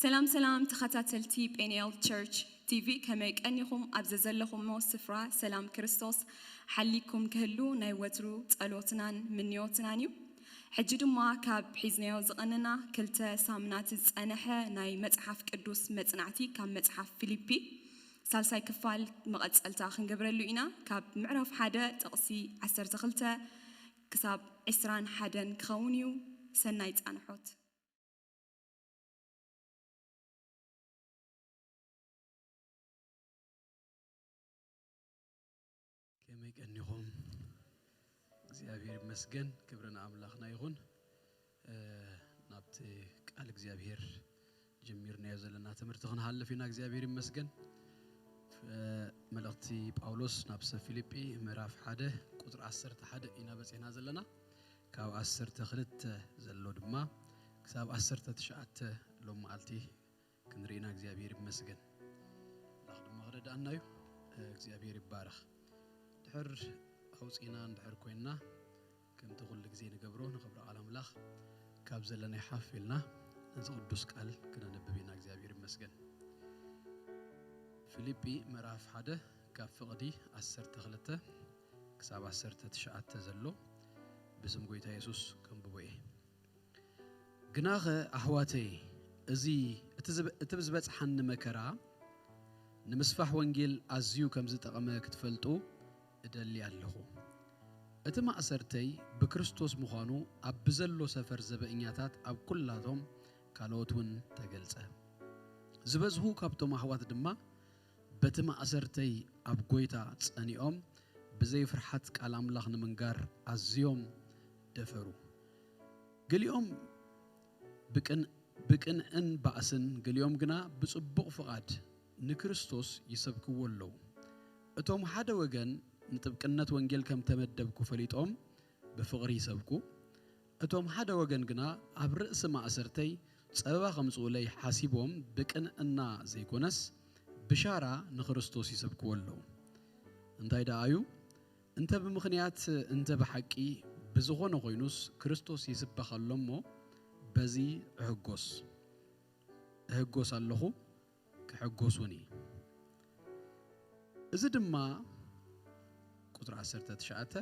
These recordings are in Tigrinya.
ሰላም ሰላም ተኸታተልቲ ጴንኤል ቸርች ቲቪ፣ ከመይ ቀኒኹም? ኣብ ዘዘለኹሞ ስፍራ ሰላም ክርስቶስ ሓሊኩም ክህሉ ናይ ወትሩ ጸሎትናን ምንዮትናን እዩ። ሕጂ ድማ ካብ ሒዝናዮ ዝቐነና ክልተ ሳምናት ዝጸንሐ ናይ መጽሓፍ ቅዱስ መጽናዕቲ ካብ መጽሓፍ ፊልፒ ሳልሳይ ክፋል መቐጸልታ ክንገብረሉ ኢና። ካብ ምዕራፍ ሓደ ጥቕሲ ዓሰርተ ክልተ ክሳብ ዕስራን ሓደን ክኸውን እዩ። ሰናይ ጻንሖት። ከመይ ቀኒኹም? እግዚኣብሔር ይመስገን። ክብሪ ንኣምላኽና ይኹን። ናብቲ ቃል እግዚኣብሔር ጀሚርናዮ ዘለና ትምህርቲ ክንሃልፍ ኢና። እግዚኣብሔር ይመስገን። መልእኽቲ ጳውሎስ ናብ ሰብ ፊልጲ ምዕራፍ ሓደ ቁፅሪ ዓሰርተ ሓደ ኢና በፂሕና ዘለና። ካብ ዓሰርተ ክልተ ዘሎ ድማ ክሳብ ዓሰርተ ትሽዓተ ሎም መዓልቲ ክንርኢና እግዚኣብሔር ይመስገን። ኣምላኽ ድማ ክረድኣና እዩ። እግዚኣብሔር ይባረኽ። ድሕር ኣውፂና እንድሕር ኮይንና ከምቲ ኩሉ ግዜ ንገብሮ ንኽብሪ ቃል ኣምላኽ ካብ ዘለናይ ሓፍ ኢልና ነዚ ቅዱስ ቃል ክነንብብ ኢና። እግዚኣብሔር ይመስገን። ፊልጲ ምዕራፍ ሓደ ካብ ፍቕዲ ዓሰርተ ክልተ ክሳብ ዓሰርተ ትሽዓተ ዘሎ ብስም ጎይታ የሱስ ከንብቦ እየ። ግናኸ ኣሕዋተይ፣ እዚ እቲ ዝብ- እቲ ብዝበጽሓኒ መከራ ንምስፋሕ ወንጌል ኣዝዩ ከም ዝጠቐመ ክትፈልጡ እደሊ ኣለኹ። እቲ ማእሰርተይ ብክርስቶስ ምዃኑ ኣብ ብዘሎ ሰፈር ዘበእኛታት ኣብ ኩላቶም ካልኦት እውን ተገልጸ። ዝበዝሑ ካብቶም ኣሕዋት ድማ በቲ ማእሰርተይ ኣብ ጐይታ ጸኒኦም ብዘይ ፍርሓት ቃል ኣምላኽ ንምንጋር ኣዝዮም ደፈሩ። ገሊኦም ብቅን ብቅንእን ባእስን ገሊኦም ግና ብጽቡቕ ፍቓድ ንክርስቶስ ይሰብክዎ ኣለዉ። እቶም ሓደ ወገን ንጥብቅነት ወንጌል ከም ተመደብኩ ፈሊጦም ብፍቕሪ ይሰብኩ። እቶም ሓደ ወገን ግና ኣብ ርእሲ ማእሰርተይ ጸበባ ከምጽኡለይ ሓሲቦም ብቅንእና ዘይኮነስ ብሻራ ንክርስቶስ ይሰብክዎ ኣለዉ። እንታይ ደኣ እዩ? እንተ ብምኽንያት እንተ ብሓቂ ብዝኾነ ኮይኑስ ክርስቶስ ይስበኽ ኣሎ እሞ በዚ እሕጎስ እሕጎስ ኣለኹ፣ ክሕጎስ እውን እየ። እዚ ድማ ቁጽሪ ዓሰርተ ትሽዓተ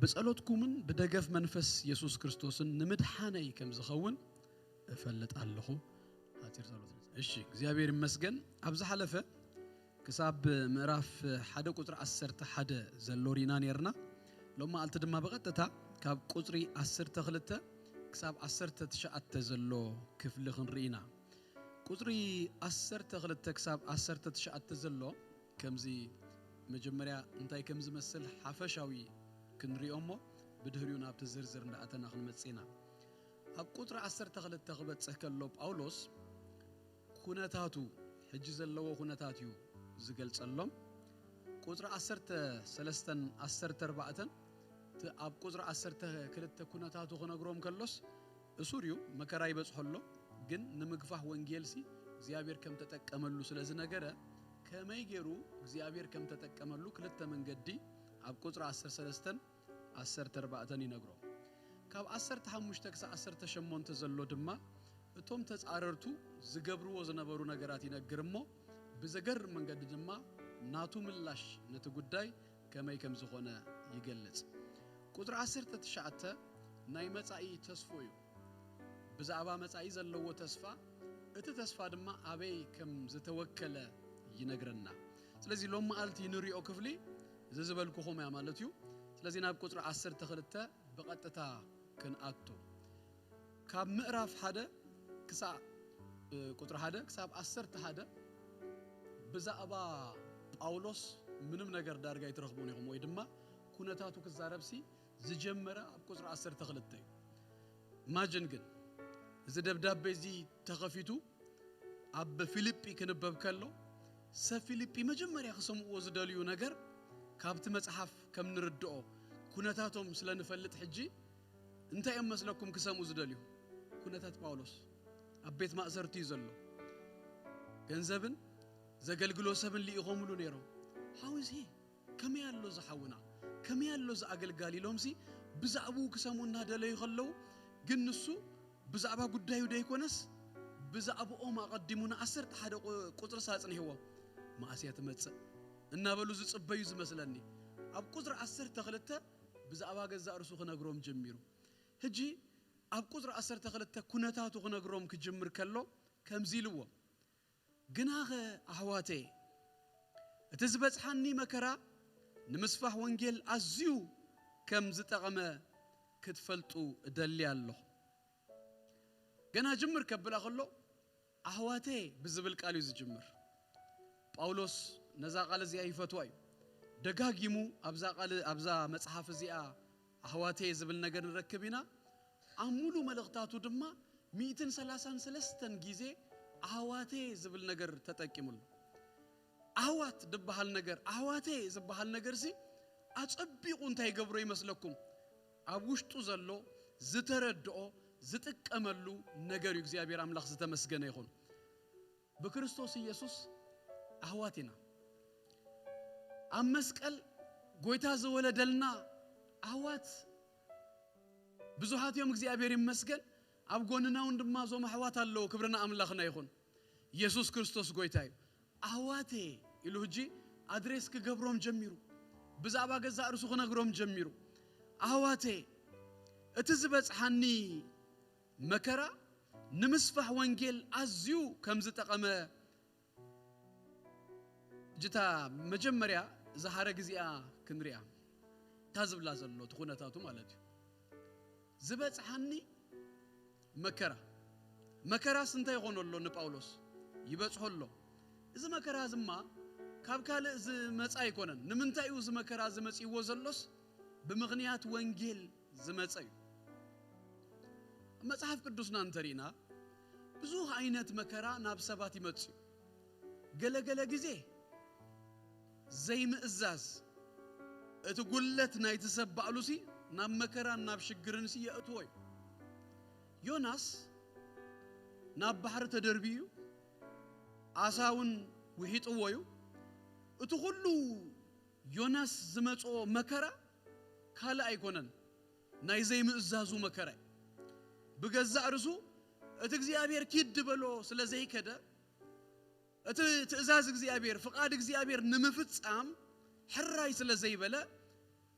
ብጸሎትኩምን ብደገፍ መንፈስ የሱስ ክርስቶስን ንምድሓነይ ከም ዝኸውን እፈልጥ ኣለኹ። ሓጺር ጸሎት። እሺ፣ እግዚኣብሔር ይመስገን። ኣብ ዝሓለፈ ክሳብ ምዕራፍ ሓደ ቁጽሪ ዓሰርተ ሓደ ዘሎ ሪና ነርና። ሎም መዓልቲ ድማ ብቐጥታ ካብ ቁጽሪ ዓሰርተ ክልተ ክሳብ ዓሰርተ ትሽዓተ ዘሎ ክፍሊ ክንርኢ ኢና። ቁጽሪ ዓሰርተ ክልተ ክሳብ ዓሰርተ ትሽዓተ ዘሎ ከምዚ መጀመርያ እንታይ ከም ዝመስል ሓፈሻዊ ክንሪኦ እሞ ብድሕሪኡ ናብቲ ዝርዝር እንዳኣተና ክንመጽእ ኢና። ኣብ ቁጽሪ ዓሰርተ ክልተ ክበጽሕ ከሎ ጳውሎስ ኩነታቱ ሕጂ ዘለዎ ኩነታት እዩ ዝገልጸሎም። ቁጽሪ ዓሰርተ ሰለስተን ዓሰርተ ኣርባዕተን እቲ ኣብ ቁጽሪ ዓሰርተ ክልተ ኩነታቱ ክነግሮም ከሎስ እሱር እዩ፣ መከራ ይበጽሖ ኣሎ። ግን ንምግፋሕ ወንጌልሲ እግዚኣብሔር ከም ተጠቀመሉ ስለ ዝነገረ ከመይ ገይሩ እግዚኣብሔር ከም ተጠቀመሉ ክልተ መንገዲ ኣብ ቁጽሪ ዓሰርተ ሰለስተን ዓሰርተ ኣርባዕተን ይነግሮ። ካብ ዓሰርተ ሓሙሽተ ክሳብ ዓሰርተ ሸሞንተ ዘሎ ድማ እቶም ተጻረርቱ ዝገብርዎ ዝነበሩ ነገራት ይነግር እሞ ብዘገርም መንገዲ ድማ ናቱ ምላሽ ነቲ ጉዳይ ከመይ ከም ዝኾነ ይገልጽ። ቁጽሪ ዓሰርተ ትሽዓተ ናይ መጻኢ ተስፎ እዩ። ብዛዕባ መጻኢ ዘለዎ ተስፋ፣ እቲ ተስፋ ድማ ኣበይ ከም ዝተወከለ ይነግረና። ስለዚ ሎም መዓልቲ ንሪኦ ክፍሊ እዚ ዝበልኩኹም እያ ማለት እዩ። ስለዚ ናብ ቁጽሪ ዓሰርተ ክልተ ብቐጥታ ክንኣቱ። ካብ ምዕራፍ ሓደ ክሳብ ቁጽሪ ሓደ ክሳብ ዓሰርተ ሓደ ብዛዕባ ጳውሎስ ምንም ነገር ዳርጋ ኣይትረኽቡን ኢኹም፣ ወይ ድማ ኩነታቱ ክዛረብሲ ዝጀመረ ኣብ ቁጽሪ ዓሰርተ ክልተ እዩ። ማጅን ግን እዚ ደብዳቤ እዚ ተኸፊቱ ኣብ ፊልጲ ክንበብ ከሎ ሰብ ፊልጲ መጀመርያ ክሰምዕዎ ዝደልዩ ነገር ካብቲ መጽሓፍ ከም ንርድኦ ኩነታቶም ስለ ንፈልጥ ሕጂ እንታይ እዮም መስለኩም ክሰምኡ ዝደልዩ? ኩነታት ጳውሎስ ኣብ ቤት ማእሰርቲ እዩ ዘሎ። ገንዘብን ዘገልግሎ ሰብን ልኢኾምሉ ነይሮም። How is he? ከመይ ኣሎ ዝሓውና? ከመይ ኣሎ ዝኣገልጋሊ? ኢሎምሲ ብዛዕባኡ ክሰምኡ እናደለዩ ከለዉ ግን ንሱ ብዛዕባ ጉዳዩ ደይኮነስ ብዛዕባኦም ኣቐዲሙ ንዓሰርተ ሓደ ቁ- ቁጽርስ ኣጽኒሕዎም። መኣስ እያ ትመጽእ እናበሉ ዝጽበዩ ዝመስለኒ። ኣብ ቁጽሪ ዓሰርተ ክልተ ብዛዕባ ገዛእ ርእሱ ክነግሮም ጀሚሩ። ሕጂ ኣብ ቁጽሪ ዓሰርተ ክልተ ኩነታቱ ክነግሮም ክጅምር ከሎ ከምዚ ኢልዎም፣ ግናኸ ኣሕዋተየ፣ እቲ ዝበጽሓኒ መከራ ንምስፋሕ ወንጌል ኣዝዩ ከም ዝጠቐመ ክትፈልጡ እደሊ ኣለኹ። ገና ጅምር ከብላ ከሎ ኣሕዋተየ ብዝብል ቃል እዩ ዝጅምር። ጳውሎስ ነዛ ቃል እዚኣ ይፈትዋ እዩ። ደጋጊሙ ኣብዛ ቃል ኣብዛ መጽሓፍ እዚኣ ኣሕዋተየ ዝብል ነገር ንረክብ ኢና። ኣብ ሙሉ መልእኽታቱ ድማ ሚእትን ሰላሳን ሰለስተን ግዜ ኣሕዋተየ ዝብል ነገር ተጠቂሙሉ። ኣሕዋት ዝበሃል ነገር ኣሕዋተየ ዝበሃል ነገር ሲ ኣጸቢቑ እንታይ ይገብሮ ይመስለኩም? ኣብ ውሽጡ ዘሎ ዝተረድኦ ዝጥቀመሉ ነገር እዩ። እግዚኣብሔር ኣምላኽ ዝተመስገነ ይኹን። ብክርስቶስ ኢየሱስ ኣሕዋት ኢና። ኣብ መስቀል ጎይታ ዝወለደልና ኣሕዋት ብዙሓት እዮም። እግዚኣብሔር ይመስገን። ኣብ ጎንና እውን ድማ እዞም ኣሕዋት ኣለዉ። ክብርና ኣምላኽና ይኹን። ኢየሱስ ክርስቶስ ጎይታ እዩ። ኣሕዋቴ ኢሉ ሕጂ ኣድሬስ ክገብሮም ጀሚሩ። ብዛዕባ ገዛእ ርእሱ ክነግሮም ጀሚሩ። ኣሕዋቴ፣ እቲ ዝበጽሓኒ መከራ ንምስፋሕ ወንጌል ኣዝዩ ከም ዝጠቐመ፣ እጅታ መጀመርያ እዛ ሓረግ እዚኣ ክንሪኣ፣ እታ ዝብላ ዘሎ እቲ ኩነታቱ ማለት እዩ። ዝበጽሓኒ መከራ። መከራስ እንታይ ይኾኖ ኣሎ ንጳውሎስ? ይበጽሖ ኣሎ። እዚ መከራ ዝማ ካብ ካልእ ዝመጻ ኣይኮነን። ንምንታይ እዩ እዚ መከራ ዝመጽእዎ ዘሎስ? ብምኽንያት ወንጌል ዝመጸ እዩ። ኣብ መጽሓፍ ቅዱስና እንተሪእና፣ ብዙሕ ዓይነት መከራ ናብ ሰባት ይመጽእ እዩ። ገለ ገለ ግዜ ዘይምእዛዝ፣ እቲ ጉለት ናይቲ ሰብ ባዕሉሲ ናብ መከራን ናብ ሽግርንሲ የእትዎ እዩ። ዮናስ ናብ ባሕሪ ተደርብዩ እዩ። ዓሳ እውን ውሒጥዎ እዩ። እቲ ኩሉ ዮናስ ዝመጽኦ መከራ ካልእ ኣይኮነን፣ ናይ ዘይምእዛዙ መከራ እዩ። ብገዛእ ርእሱ እቲ እግዚኣብሔር ኪድ ዝበሎ ስለ ዘይከደ፣ እቲ ትእዛዝ እግዚኣብሔር፣ ፍቓድ እግዚኣብሔር ንምፍጻም ሕራይ ስለ ዘይበለ፣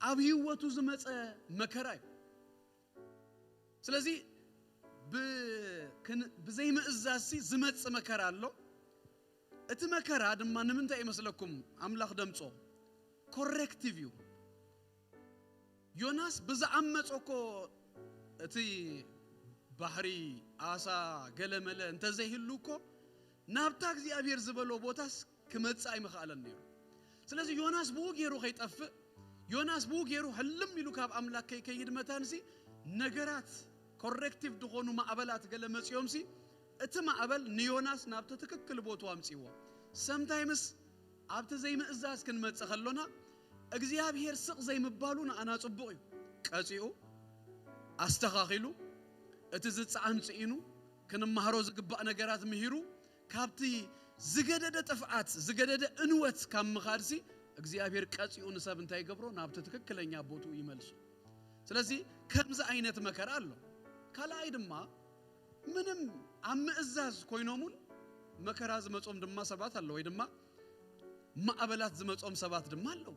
ኣብ ህይወቱ ዝመጸ መከራ እዩ። ስለዚ ብ- ክን- ብዘይምእዛዝሲ ዝመጽእ መከራ ኣሎ። እቲ መከራ ድማ ንምንታይ ይመስለኩም ኣምላኽ ደምጾ? ኮሬክቲቭ እዩ። ዮናስ ብዝዓመጾ እኮ እቲ ባሕሪ፣ ዓሳ፣ ገለመለ እንተዘይህሉ እኮ ናብታ እግዚኣብሔር ዝበሎ ቦታስ ክመጽእ ኣይምኽኣለን ነይሩ። ስለዚ ዮናስ ብኡ ገይሩ ከይጠፍእ፣ ዮናስ ብኡ ገይሩ ሕልም ኢሉ ካብ ኣምላክ ከይከይድ መታንሲ፣ ነገራት ኮሬክቲቭ ዝኾኑ ማዕበላት ገለ መጺኦምሲ፣ እቲ ማዕበል ንዮናስ ናብቲ ትክክል ቦቱ ኣምጺዎ። ሰምታይምስ ኣብቲ ዘይምእዛዝ ክንመጽእ ከሎና፣ እግዚኣብሔር ስቕ ዘይምባሉ ንኣና ጽቡቕ እዩ። ቀጺኡ፣ ኣስተኻኺሉ፣ እቲ ዝጸዓን ጽዒኑ፣ ክንመሃሮ ዝግባእ ነገራት ምሂሩ፣ ካብቲ ዝገደደ ጥፍኣት፣ ዝገደደ እንወት ካብ ምኻድሲ፣ እግዚኣብሔር ቀጺኡ ንሰብ እንታይ ይገብሮ? ናብቲ ትክክለኛ ቦትኡ ይመልሱ። ስለዚ ከምዚ ዓይነት መከራ ኣሎ። ካልኣይ ድማ ምንም ኣብ ምእዛዝ ኮይኖም እውን መከራ ዝመጾም ድማ ሰባት ኣሎ፣ ወይ ድማ ማዕበላት ዝመጾም ሰባት ድማ ኣለዉ።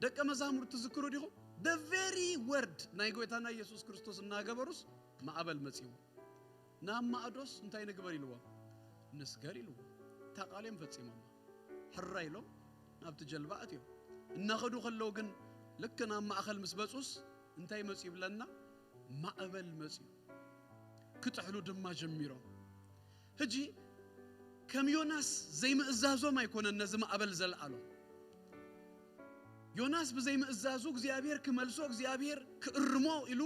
ደቀ መዛሙርት ትዝክሩ ዲኹም? The very word ናይ ጎይታና ኢየሱስ ክርስቶስ እናገበሩስ ማዕበል መጺዎ። ናብ ማዕዶስ እንታይ ንግበር ኢልዎም? ንስገር ኢልዎም። እታ ቃል እዮም ፈጺሞማ። ሕራይ ኢሎም ናብቲ ጀልባ ኣትዮም። እናኸዱ ከለዉ ግን ልክ ናብ ማእከል ምስ በጹስ እንታይ መጺኡ ይብለና? ማዕበል መጺኡ። ክጥሕሉ ድማ ጀሚሮም። ሕጂ ከም ዮናስ ዘይምእዛዞም ኣይኮነን ነዚ ማዕበል ዘልዓሎ። ዮናስ ብዘይምእዛዙ እግዚኣብሔር ክመልሶ፣ እግዚኣብሔር ክእርሞ ኢሉ፣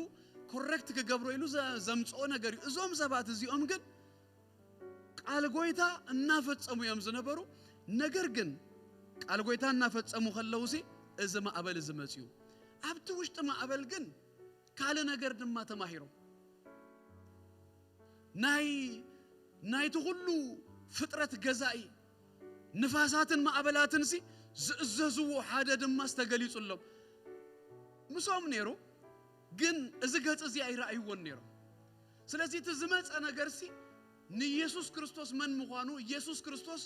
ኮረክት ክገብሮ ኢሉ ዘ- ዘምጽኦ ነገር እዩ። እዞም ሰባት እዚኦም ግን ቃል ጎይታ እናፈጸሙ እዮም ዝነበሩ። ነገር ግን ቃል ጎይታ እናፈጸሙ ከለውሲ እዚ ማዕበል እዚ መጺኡ። ኣብቲ ውሽጢ ማዕበል ግን ካልእ ነገር ድማ ተማሂሮም። ናይ ናይቲ ኩሉ ፍጥረት ገዛኢ ንፋሳትን ማዕበላትንሲ ዝእዘዝዎ ሓደ ድማስ ተገሊጹሎም። ምስኦም ነይሩ፣ ግን እዚ ገጽ እዚ ኣይረኣይዎን ነይሮም። ስለዚ እቲ ዝመጸ ነገርሲ ንኢየሱስ ክርስቶስ መን ምዃኑ፣ ኢየሱስ ክርስቶስ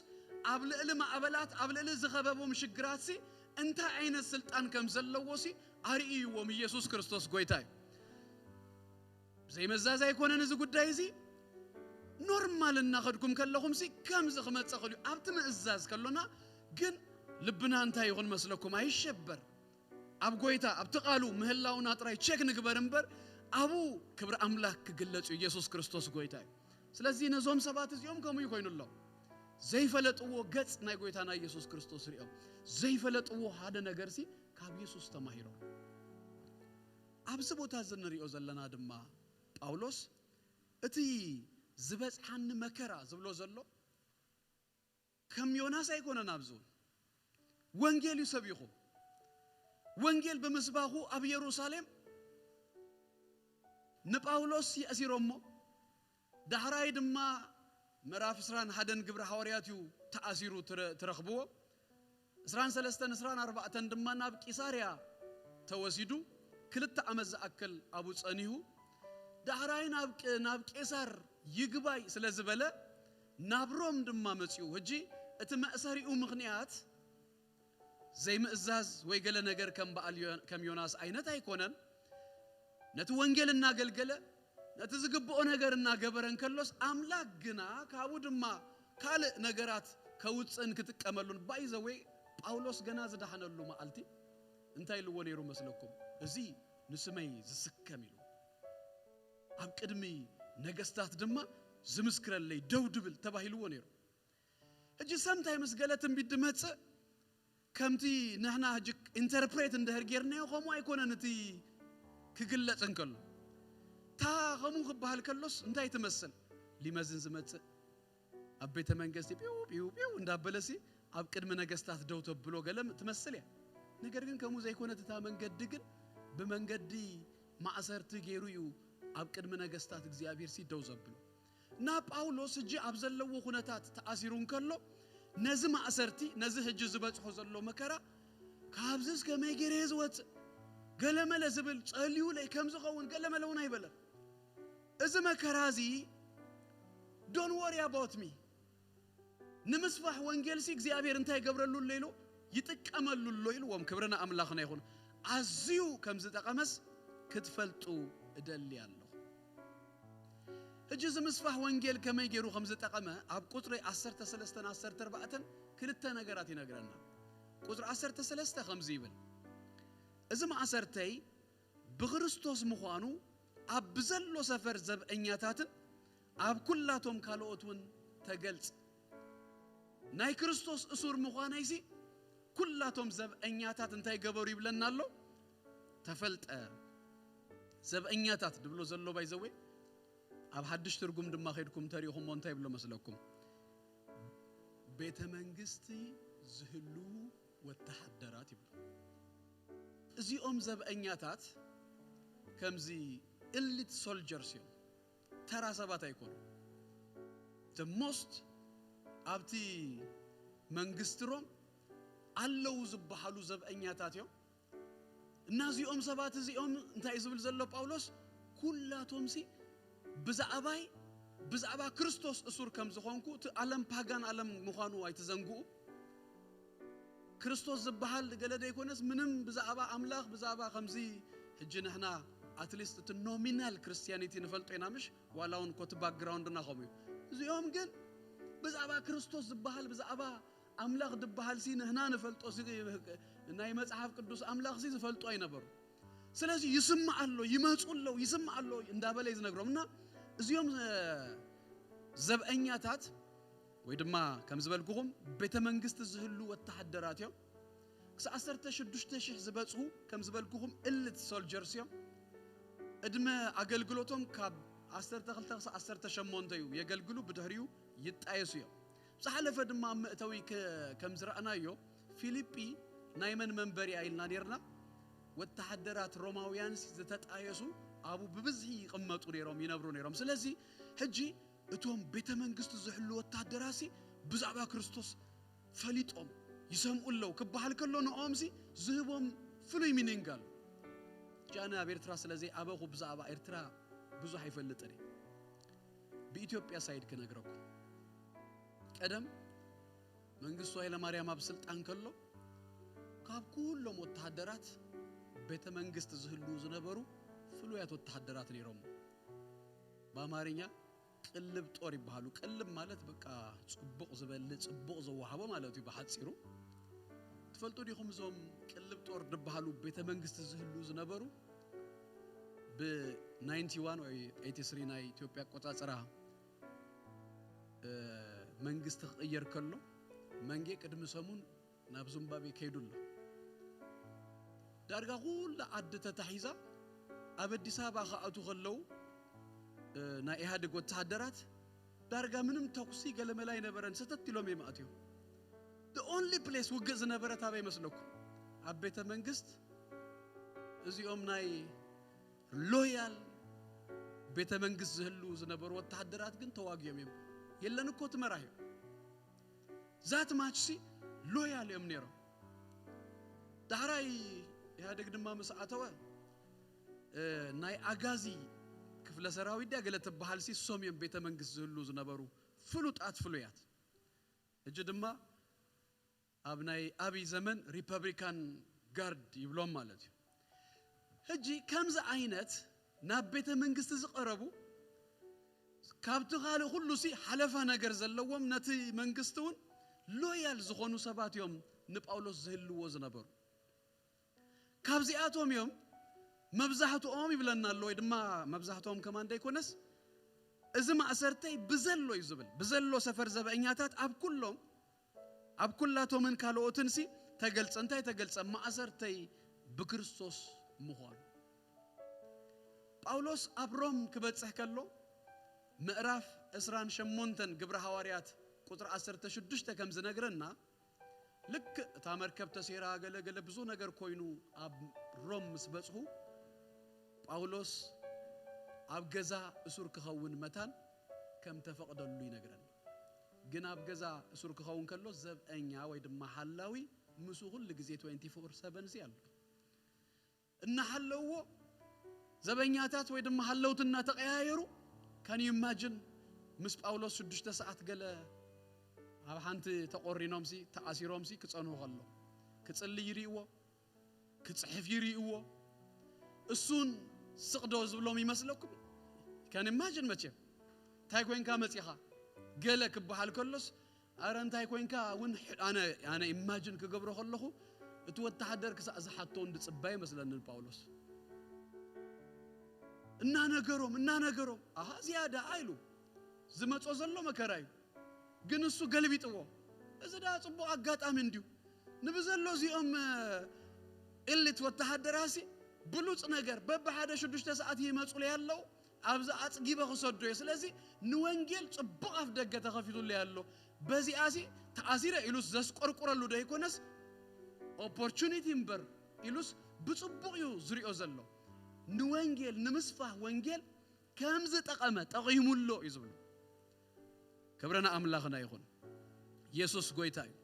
ኣብ ልዕሊ ማዕበላት፣ ኣብ ልዕሊ ዝኸበቦም ሽግራትሲ እንታይ ዓይነት ስልጣን ከም ዘለዎሲ ኣርእይዎም። ኢየሱስ ክርስቶስ ጎይታ እዩ። ዘይመዛዝ ኣይኮነን እዚ ጉዳይ እዚ። ኖርማል እናኸድኩም ከለኹምሲ ከምዚ ክመጽእ ክእል እዩ። ኣብቲ ምእዛዝ ከሎና ግን ልብና እንታይ ይኹን መስለኩም? ኣይሸበር። ኣብ ጎይታ ኣብቲ ቃሉ ምህላውና ጥራይ ቸክ ንግበር እምበር ኣብኡ ክብሪ ኣምላኽ ክግለጽ እዩ። ኢየሱስ ክርስቶስ ጎይታ እዩ። ስለዚ ነዞም ሰባት እዚኦም ከምኡ ይኮይኑሎም። ዘይፈለጥዎ ገጽ ናይ ጎይታና ኢየሱስ ክርስቶስ ሪኦም ዘይፈለጥዎ ሓደ ነገርሲ ካብ ኢየሱስ ተማሂሮም። ኣብዚ ቦታ እዚ ንሪኦ ዘለና ድማ ጳውሎስ እቲ ዝበጽሓኒ መከራ ዝብሎ ዘሎ ከም ዮናስ ኣይኮነን። ኣብዚ እውን ወንጌል እዩ ሰቢኹ። ወንጌል ብምስባኹ ኣብ ኢየሩሳሌም ንጳውሎስ የእሲሮሞ። ዳሕራይ ድማ ምዕራፍ ዕስራን ሓደን ግብሪ ሓዋርያት እዩ ተኣሲሩ ትረ- ትረኽብዎ። ዕስራን ሰለስተን ዕስራን ኣርባዕተን ድማ ናብ ቂሳርያ ተወሲዱ ክልተ ዓመት ዝኣክል ኣብኡ ጸኒሁ። ዳሕራይ ናብ ቅ- ናብ ቄሳር ይግባይ ስለ ዝበለ ናብ ሮም ድማ መጺኡ። ሕጂ እቲ መእሰሪኡ ምኽንያት ዘይምእዛዝ ወይ ገለ ነገር ከም በዓል ዮ- ከም ዮናስ ዓይነት ኣይኮነን። ነቲ ወንጌል እናገልገለ ነቲ ዝግብኦ ነገር እናገበረ እንከሎስ ኣምላኽ ግና ካብኡ ድማ ካልእ ነገራት ከውፅእን ክጥቀመሉን። ባይዘወይ ጳውሎስ ገና ዝደሓነሉ መዓልቲ እንታይ ኢልዎ ነይሩ መስለኩም? እዚ ንስመይ ዝስከም ኢሉ ኣብ ቅድሚ ነገስታት ድማ ዝምስክረለይ ደው ድብል ተባሂልዎ ነይሩ። ሕጂ ሰምታይ ምስ ገለ ትንቢት ድመጽእ ከምቲ ንሕና ሕጂ ኢንተርፕሬት እንድሕር ጌርናዮ ከምኡ ኣይኮነን። እቲ ክግለጽ እንከሎ እታ ከምኡ ክበሃል ከሎስ እንታይ ትመስል? ሊመዝን ዝመጽእ ኣብ ቤተ መንግስቲ ፒው ፒው ፒው እንዳበለሲ ኣብ ቅድሚ ነገስታት ደው ተብሎ ገለ ትመስል እያ። ነገር ግን ከምኡ ዘይኮነት እታ መንገዲ ግን ብመንገዲ ማእሰርቲ ገይሩ እዩ ኣብ ቅድሚ ነገስታት እግዚኣብሔር ሲ ደው ዘብሎ። እና ጳውሎስ ሕጂ ኣብ ዘለዎ ኩነታት ተኣሲሩ እንከሎ ነዚ ማእሰርቲ ነዚ ሕጂ ዝበጽሖ ዘሎ መከራ ካብዚስ ከመይ ገይረ እየ ዝወፅእ ገለመለ ዝብል ጸልዩለይ ከም ዝኸውን ገለመለ እውን ኣይበለን። እዚ መከራ እዚ don't worry about me ንምስፋሕ ወንጌልሲ እግዚኣብሔር እንታይ ይገብረሉ ኣሎ ኢሉ ይጥቀመሉ ኣሎ ኢልዎም። ክብሪ ንኣምላኽና ይኹን። ኣዝዩ ከም ዝጠቐመስ ክትፈልጡ እደሊ ኣለኹ። ሕጂ እዚ ምስፋሕ ወንጌል ከመይ ገይሩ ከም ዝጠቐመ ኣብ ቁፅሪ ዓሰርተ ሰለስተን ዓሰርተ ኣርባዕተን ክልተ ነገራት ይነግረና። ቁፅሪ ዓሰርተ ሰለስተ ከምዚ ይብል፣ እዚ ማእሰርተይ ብክርስቶስ ምዃኑ ኣብ ብዘሎ ሰፈር ዘብዐኛታትን ኣብ ኩላቶም ካልኦት እውን ተገልጸ። ናይ ክርስቶስ እሱር ምዃነይሲ ኩላቶም ዘብዐኛታት እንታይ ገበሩ ይብለና ኣሎ? ተፈልጠ። ዘብዐኛታት ድብሎ ዘሎ ባይዘወይ ኣብ ሓድሽ ትርጉም ድማ ከድኩም ተሪእኹሞ እንታይ ይብሎ መስለኩም? ቤተ መንግስቲ ዝህልዉ ወተሃደራት ይብሎ። እዚኦም ዘብዐኛታት ከምዚ ኤሊት ሶልጀርስ እዮም። ተራ ሰባት ኣይኮኑ። The most ኣብቲ መንግስቲ ሮም ኣለዉ ዝበሃሉ ዘብዐኛታት እዮም። እና እዚኦም ሰባት እዚኦም እንታይ ዝብል ዘሎ ጳውሎስ? ኩላቶምሲ ብዛዕባይ ብዛዕባ ክርስቶስ እሱር ከም ዝኾንኩ እቲ ዓለም ፓጋን ዓለም ምዃኑ ኣይትዘንግኡ። ክርስቶስ ዝበሃል ገለ ዘይኮነስ ምንም ብዛዕባ ኣምላኽ ብዛዕባ ከምዚ ሕጂ ንሕና ኣትሊስት እቲ ኖሚናል ክርስቲያኒቲ ንፈልጦ ኢና ምሽ ዋላ እውን ኮቲ ባክግራውንድና ከምኡ እዩ። እዚኦም ግን ብዛዕባ ክርስቶስ ዝበሃል ብዛዕባ ኣምላኽ ዝበሃል ሲ ንሕና ንፈልጦ ሲ ናይ መጽሓፍ ቅዱስ ኣምላኽ ሲ ዝፈልጦ ኣይነበሩ። ስለዚ ይስማዕ ኣሎ ይመፁ ኣለዉ ይስማዕ ኣሎ እንዳበለ እዩ ዝነግሮም እና እዚኦም ዘብዐኛታት ወይ ድማ ከም ዝበልኩኹም ቤተ መንግስቲ ዝህሉ ወተሃደራት እዮም። ክሳብ ዓሰርተ ሽዱሽተ ሽሕ ዝበፅሁ ከም ዝበልኩኹም ኤሊት ሶልጀርስ እዮም። ዕድመ ኣገልግሎቶም ካብ ዓሰርተ ክልተ ክሳብ ዓሰርተ ሸሞንተ እዩ የገልግሉ። ብድሕሪኡ ይጣየሱ እዮም። ዝሓለፈ ድማ ኣብ መእተዊ ከም ዝረኣናዮ ፊልጲ ናይ መን መንበሪ እያ ኢልና ነርና? ወተሃደራት ሮማውያን ዝተጣየሱ ኣብኡ ብብዝሒ ይቕመጡ ነይሮም ይነብሩ ነይሮም። ስለዚ ሕጂ እቶም ቤተ መንግስቲ ዝሕሉ ወታደራሲ ብዛዕባ ክርስቶስ ፈሊጦም ይሰምዑ ኣለዉ ክበሃል ከሎ ንኦምሲ ዝህቦም ፍሉይ ሚኒንግ ኣሎ። ጃነ ኣብ ኤርትራ ስለ ዘይኣበኹ ብዛዕባ ኤርትራ ብዙሕ ኣይፈልጥን እየ። ብኢትዮጵያ ሳይድ ክነግረኩም። ቀደም መንግስቱ ኃይለማርያም ኣብ ስልጣን ከሎ ካብ ኩሎም ወተሃደራት ቤተ መንግስት ዝህልዉ ዝነበሩ ፍሉያት ወተሃደራት ነይሮም። ብኣማርኛ ቅልብ ጦር ይበሃሉ። ቅልብ ማለት በቃ ጽቡቕ ዝበልዕ፣ ጽቡቕ ዘወሃቦ ማለት እዩ ብሓጺሩ። ትፈልጡ ዲኹም እዞም ቅልብ ጦር ዝበሃሉ ቤተ መንግስት ዝህልዉ ዝነበሩ ብ ናይንቲ ዋን ወይ ኤይቲ ስሪ ናይ ኢትዮጵያ ኣቆጻጽራ መንግስቲ ክቕየር ከሎ መንጌ ቅድሚ ሰሙን ናብ ዙምባቤ ከይዱ ኣሎ። ዳርጋ ኩላ ዓዲ ተታሒዛ ኣብ ኣዲስ ኣበባ ክኣቱ ከለዉ ናይ ኢህኣዴግ ወተሃደራት ዳርጋ ምንም ተኩሲ ገለመላ ኣይነበረን፣ ሰተት ኢሎም እዮም ኣትዮም። The only place ውግእ ዝነበረ ታበይ መስለኩም? ኣብ ቤተ መንግስት። እዚኦም ናይ ሎያል ቤተ መንግስት ዝህሉ ዝነበሩ ወተሃደራት ግን ተዋጊኦም እዮም። የለን እኮ ትመራህ እዮም። ዛት ማች ሲ ሎያል እዮም ነይሮም። ዳሕራይ ኢህኣዴግ ድማ ምስ ኣተወ ናይ ኣጋዚ ክፍለ ሰራዊት ድያ ገለ ትበሃል ሲ ሶም እዮም ቤተ መንግስት ዝህሉ ዝነበሩ ፍሉጣት ፍሉያት። ሕጂ ድማ ኣብ ናይ ኣብይ ዘመን ሪፐብሊካን ጋርድ ይብሎም ማለት እዩ። ሕጂ ከምዚ ዓይነት ናብ ቤተ መንግስቲ ዝቐረቡ ካብቲ ካልእ ኩሉ ሲ ሓለፋ ነገር ዘለዎም ነቲ መንግስቲ እውን ሎያል ዝኾኑ ሰባት እዮም ንጳውሎስ ዝህልዎ ዝነበሩ። ካብዚኣቶም እዮም መብዛሕትኦም ይብለና ኣሎ፣ ወይ ድማ መብዛሕትኦም ከማን ደይኮነስ እዚ ማእሰርተይ ብዘሎ እዩ ዝብል። ብዘሎ ሰፈር ዘበኛታት ኣብ ኩሎም ኣብ ኩላቶምን ካልኦትን ሲ ተገልጸ። እንታይ ተገልጸ? ማእሰርተይ ብክርስቶስ ምዃኑ። ጳውሎስ ኣብ ሮም ክበጽሕ ከሎ ምዕራፍ ዕስራን ሸሞንተን ግብረ ሃዋርያት ቁጽሪ ዓሰርተ ሽዱሽተ ከም ዝነግረና ልክ እታ መርከብ ተሴራ ገለ ገለ ብዙ ነገር ኮይኑ ኣብ ሮም ምስ በጽሑ ጳውሎስ ኣብ ገዛ እሱር ክኸውን መታን ከም ተፈቕደሉ ይነግረና። ግን ኣብ ገዛ እሱር ክኸውን ከሎ ዘብዐኛ ወይ ድማ ሓላዊ ምስ ኩሉ ግዜ ትዌንቲ ፎር ሰቨን ሲ ኣሎ። እናሓለውዎ ዘበኛታት ወይ ድማ ሓለውቲ እናተቐያየሩ ካን ኢማጅን ምስ ጳውሎስ ሽዱሽተ ሰዓት ገለ ኣብ ሓንቲ ተቆሪኖምሲ ተኣሲሮምሲ ክጸንሁ ከሎ ክጽልይ ይርእይዎ፣ ክጽሕፍ ይርእይዎ። እሱን ስቕዶ ዝብሎም ይመስለኩም? ካን ኢማጅን መቼም እንታይ ኮንካ መጺኻ ገለ ክበሃል ከሎስ ኣረ እንታይ ኮንካ እውን ኣነ ኣነ ኢማጅን ክገብሮ ከለኹ እቲ ወተሃደር ክሳዕ ዝሓቶ እንድጽባ ይመስለኒ ንጳውሎስ። እናነገሮም እናነገሮም ኣሃ ዝያዳ ኢሉ ዝመጾ ዘሎ መከራ እዩ። ግን እሱ ገልቢጥዎ። እዚ ደኣ ጽቡቕ ኣጋጣሚ እንድዩ። ንብዘሎ እዚኦም ኤሊት ወተሃደራሲ ብሉጽ ነገር በብሓደ ሽዱሽተ ሰዓት ይመጹለይ ኣለዉ። ኣብዚ ኣጽጊበ ክሰዶ እየ። ስለዚ ንወንጌል ጽቡቕ ኣፍ ደገ ተኸፊቱለይ ኣሎ። በዚኣሲ ተኣሲረ ኢሉስ ዘስቆርቁረሉ ዶ ይኮነስ ኦፖርቹኒቲ እምበር ኢሉስ ብጽቡቕ እዩ ዝሪኦ ዘሎ። ንወንጌል ንምስፋህ ወንጌል ከም ዝጠቐመ ጠቒሙሎ እዩ ዝብሉ። ክብረና ኣምላኽና ይኹን። ኢየሱስ ጎይታ እዩ።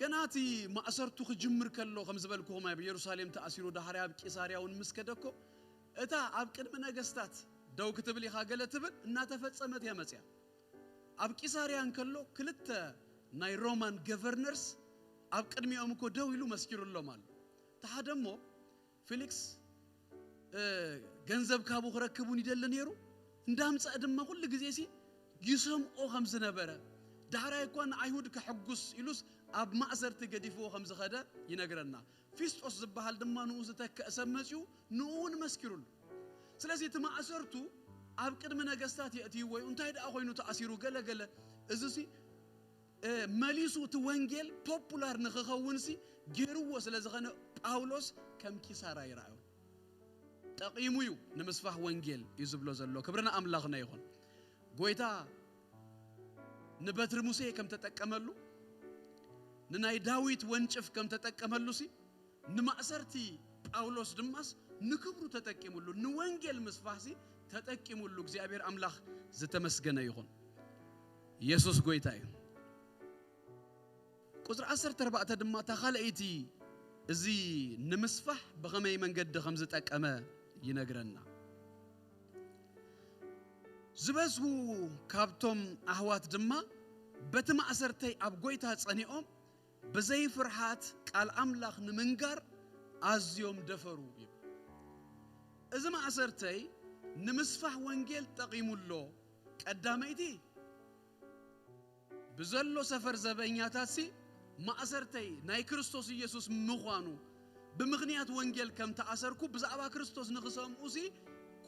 ገና እቲ ማእሰርቱ ክጅምር ከሎ ከም ዝበልኩኹም ኣብ ኢየሩሳሌም ተኣሲሩ ዳሕሪ ኣብ ቂሳርያ እውን ምስ ከደኮ እታ ኣብ ቅድሚ ነገስታት ደው ክትብል ኢኻ ገለ ትብል እናተፈጸመት እያ መጽያ። ኣብ ቂሳርያ እንከሎ ክልተ ናይ ሮማን ገቨርነርስ ኣብ ቅድሚኦም እኮ ደው ኢሉ መስኪሩሎም ኣሎ። እቲ ሓደ እሞ ፊሊክስ ገንዘብ ካብኡ ክረክብ እውን ይደሊ ነይሩ። እንዳምፀአ ድማ ኩሉ ግዜ ሲ ይሰምዖ ከም ዝነበረ ዳሕራይ እኳ ንኣይሁድ ከሐጉስ ኢሉስ ኣብ ማእሰርቲ ገዲፍዎ ከም ዝኸደ ይነግረና። ፊስጦስ ዝበሃል ድማ ንኡ ዝተከአ ሰብ መፂኡ ንኡ እውን መስኪሩሉ። ስለዚ እቲ ማእሰርቱ ኣብ ቅድሚ ነገስታት የእትይዎ እዩ። እንታይ ደኣ ኮይኑ ተኣሲሩ ገለ ገለ እዚ ሲ መሊሱ እቲ ወንጌል ፖፑላር ንክኸውን ሲ ገይርዎ ስለ ዝኸነ ጳውሎስ ከም ኪሳራ ይረኣዮ። ጠቒሙ እዩ ንምስፋሕ ወንጌል እዩ ዝብሎ ዘሎ። ክብርና ኣምላኽና ይኹን። ጎይታ ንበትሪ ሙሴ ከም ተጠቀመሉ ንናይ ዳዊት ወንጭፍ ከም ተጠቀመሉ ሲ ንማእሰርቲ ጳውሎስ ድማስ ንክብሩ ተጠቂሙሉ ንወንጌል ምስፋሕሲ ተጠቂሙሉ እግዚኣብሔር ኣምላኽ ዝተመስገነ ይኹን። ኢየሱስ ጎይታ እዩ። ቁፅሪ ዓሰርተ ኣርባዕተ ድማ እታ ካልኣይቲ እዚ ንምስፋሕ ብኸመይ መንገዲ ከም ዝጠቀመ ይነግረና። ዝበዝሑ ካብቶም ኣሕዋት ድማ በቲ ማእሰርተይ ኣብ ጐይታ ጸኒኦም ብዘይ ፍርሃት ቃል ኣምላኽ ንምንጋር ኣዝዮም ደፈሩ ይብል። እዚ ማእሰርተይ ንምስፋሕ ወንጌል ጠቒሙ ኣሎ። ቀዳመይቲ ብዘሎ ሰፈር ዘበኛታትሲ ማእሰርተይ ናይ ክርስቶስ ኢየሱስ ምዃኑ ብምኽንያት ወንጌል ከም ተኣሰርኩ ብዛዕባ ክርስቶስ ንኽሰምዑሲ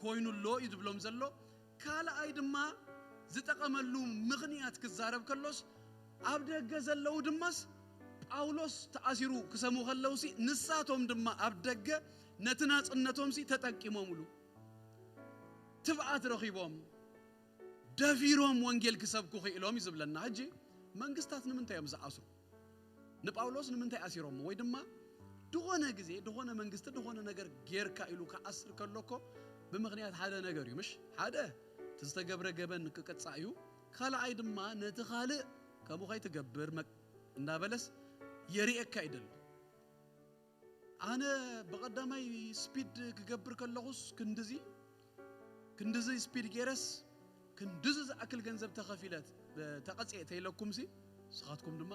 ኮይኑ ኣሎ እዩ ዝብሎም ዘሎ። ካልኣይ ድማ ዝጠቐመሉ ምኽንያት ክዛረብ ከሎስ ኣብ ደገ ዘለዉ ድማስ ጳውሎስ ተኣሲሩ ክሰምዑ ከለውሲ ንሳቶም ድማ ኣብ ደገ ነቲ ናጽነቶምሲ ተጠቂሞምሉ ትብዓት ረኺቦም ደፊሮም ወንጌል ክሰብኩ ክኢሎም እዩ ዝብለና። ሕጂ መንግስታት ንምንታይ እዮም ዝኣስሩ? ንጳውሎስ ንምንታይ ኣሲሮሞ? ወይ ድማ ድኾነ ግዜ ድኾነ መንግስቲ ድኾነ ነገር ጌርካ ኢሉ ክኣስር ከሎ እኮ ብምኽንያት ሓደ ነገር እዩ። ምሽ ሓደ እቲ ዝተገብረ ገበን ክቅጻእ እዩ። ካልኣይ ድማ ነቲ ካልእ ከምኡ ከይትገብር መ- እንዳበለስ የርእየካ ይደሊ። ኣነ ብቐዳማይ ስፒድ ክገብር ከለኹስ ክንድዚ ክንድዚ ስፒድ ጌረስ ክንድዚ ዝኣክል ገንዘብ ተኸፊለት ተቐጽኤ ተይለኩምሲ ንስኻትኩም ድማ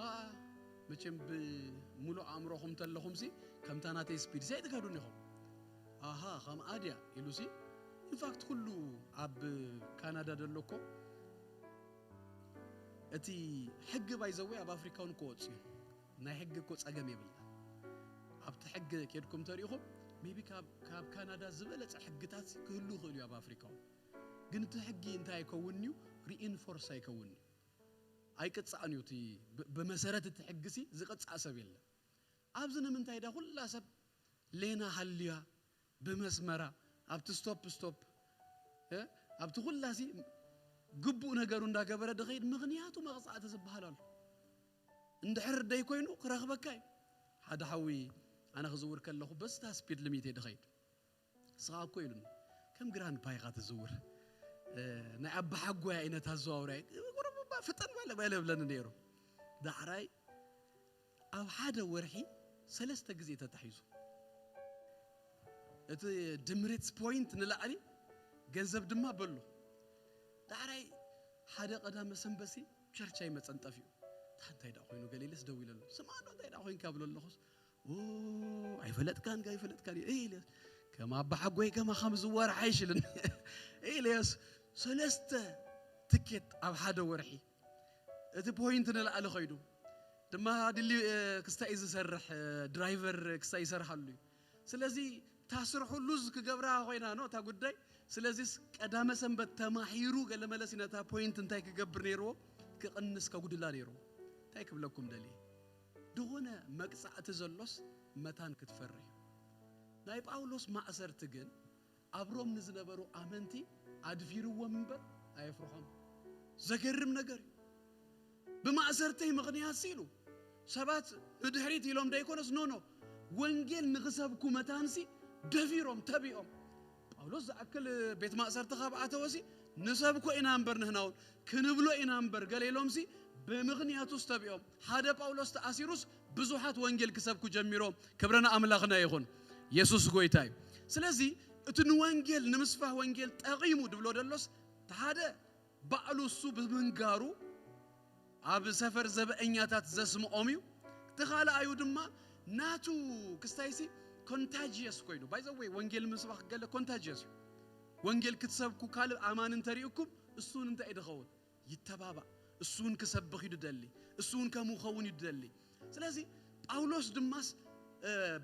መቸም ብምሉእ ኣእምሮኹም ተለኹምሲ ከምታ ናተይ ስፒድ ሲ ኣይትከዱን ኢኹም። ኣሃ ከምኣ ድያ ኢሉሲ ኢንፋክት ኩሉ ኣብ ካናዳ ደሎ እኮ እቲ ሕጊ ባይዘወይ ኣብ ኣፍሪካ እውን ክወፅኡ ናይ ሕጊ እኮ ጸገም የብልና። ኣብቲ ሕጊ ኬድኩም ተሪእኹም ሜቢ ካብ ካናዳ ዝበለጸ ሕግታት ክህሉ ይኽእል እዩ ኣብ ኣፍሪካ እውን። ግን እቲ ሕጊ እንታይ ኣይከውን እዩ? ሪኢንፎርስ ኣይከውን እዩ። ኣይቅጻእን እዩ። እቲ ብመሰረት እቲ ሕጊ ሲ ዝቅጻእ ሰብ የለን። ኣብዚ ንምንታይ ዳ ኩላ ሰብ ሌና ሃልያ ብመስመራ ኣብቲ ስቶፕ ስቶፕ ኣብቲ ኩላሲ ግቡእ ነገሩ እንዳገበረ ድኸይድ ምኽንያቱ መቕፃዕቲ ዝበሃል ኣሎ። እንድሕር ደይ ኮይኑ ክረኽበካ እዩ። ሓደ ሓዊ ኣነ ክዝውር ከለኹ በስታ ስፒድ ሊሚት እየ ድኸይድ። ስኻ እኮ ኢሉኒ ከም ግራንድ ፓይኻ ትዝውር ናይ ኣባሓጎያ ኢነት ኣዘዋውራይ ፍጠን ባለ ባለ ብለኒ ነይሩ። ዳሕራይ ኣብ ሓደ ወርሒ ሰለስተ ግዜ ተታሒዙ እቲ ድምሪት ፖይንት ንላዕሊ ገንዘብ ድማ በሎ። ዳሕራይ ሓደ ቀዳመ ሰንበሲ ቸርች ኣይመፀን ጠፊኡ። እንታይ ደኣ ኮይኑ ገለ ኢለስ ደው ኢለሉ ስማ ዶ እንታይ ደኣ ኮይንካ ብሎ ኣለኹስ ኣይፈለጥካን ኣይፈለጥካን ኢለስ ከም ኣባሓጎይ ከማ ከም ዝወርሓ ይሽልን ኢለስ ሰለስተ ትኬት ኣብ ሓደ ወርሒ እቲ ፖይንት ንላዕሊ ኸይዱ ድማ ድሊ ክስታይ ዝሰርሕ ድራይቨር ክስታይ ይሰርሓሉ እዩ። ስለዚ ታስርሑ ሉዝ ክገብራ ኮይና ነው እታ ጉዳይ። ስለዚስ ቀዳመ ሰንበት ተማሂሩ ገለመለሲ ነታ ፖይንት እንታይ ክገብር ነይርዎ? ክቕንስ ከጉድላ ነይርዎ። እንታይ ክብለኩም ደልየ? ዝኾነ መቅጻዕቲ ዘሎስ መታን ክትፈሪ እዩ። ናይ ጳውሎስ ማእሰርቲ ግን ኣብ ሮም ንዝነበሩ ኣመንቲ ኣድፊርዎም እምበር ኣየፍርሖም። ዘገርም ነገር እዩ። ብማእሰርተይ ምኽንያት ሲሉ ሰባት ንድሕሪት ኢሎም ደይኮነስ ኖኖ ወንጌል ንኽሰብኩ መታንሲ ደፊሮም ተቢኦም ጳውሎስ ዝኣክል ቤት ማእሰርቲ ካብ ኣተወሲ ንሰብኮ ኢና እምበር ንህናውን ክንብሎ ኢና እምበር ገለ ኢሎምሲ ብምኽንያቱ ዝተቢኦም ሓደ ጳውሎስ ተኣሲሩስ ብዙሓት ወንጌል ክሰብኩ ጀሚሮም። ክብረ ንኣምላኽና ይኹን። የሱስ ጎይታ እዩ። ስለዚ እቲ ንወንጌል ንምስፋህ ወንጌል ጠቒሙ ድብሎ ደሎስ እቲ ሓደ ባዕሉ እሱ ብምንጋሩ ኣብ ሰፈር ዘበአኛታት ዘስምዖም እዩ። እቲ ካልኣዩ ድማ ናቱ ክስታይሲ ኮንታጅየስ ኮይኑ ባይዘወይ ወንጌል ምስባኽ ገለ ኮንታጅየስ እዩ። ወንጌል ክትሰብኩ ካልእ ኣማን እንተሪእኩም እሱን እንታይ ድኸውን ይተባባእ። እሱን ክሰብኽ እዩ ድደሊ። እሱን ከምኡ ኸውን እዩ ድደሊ። ስለዚ ጳውሎስ ድማስ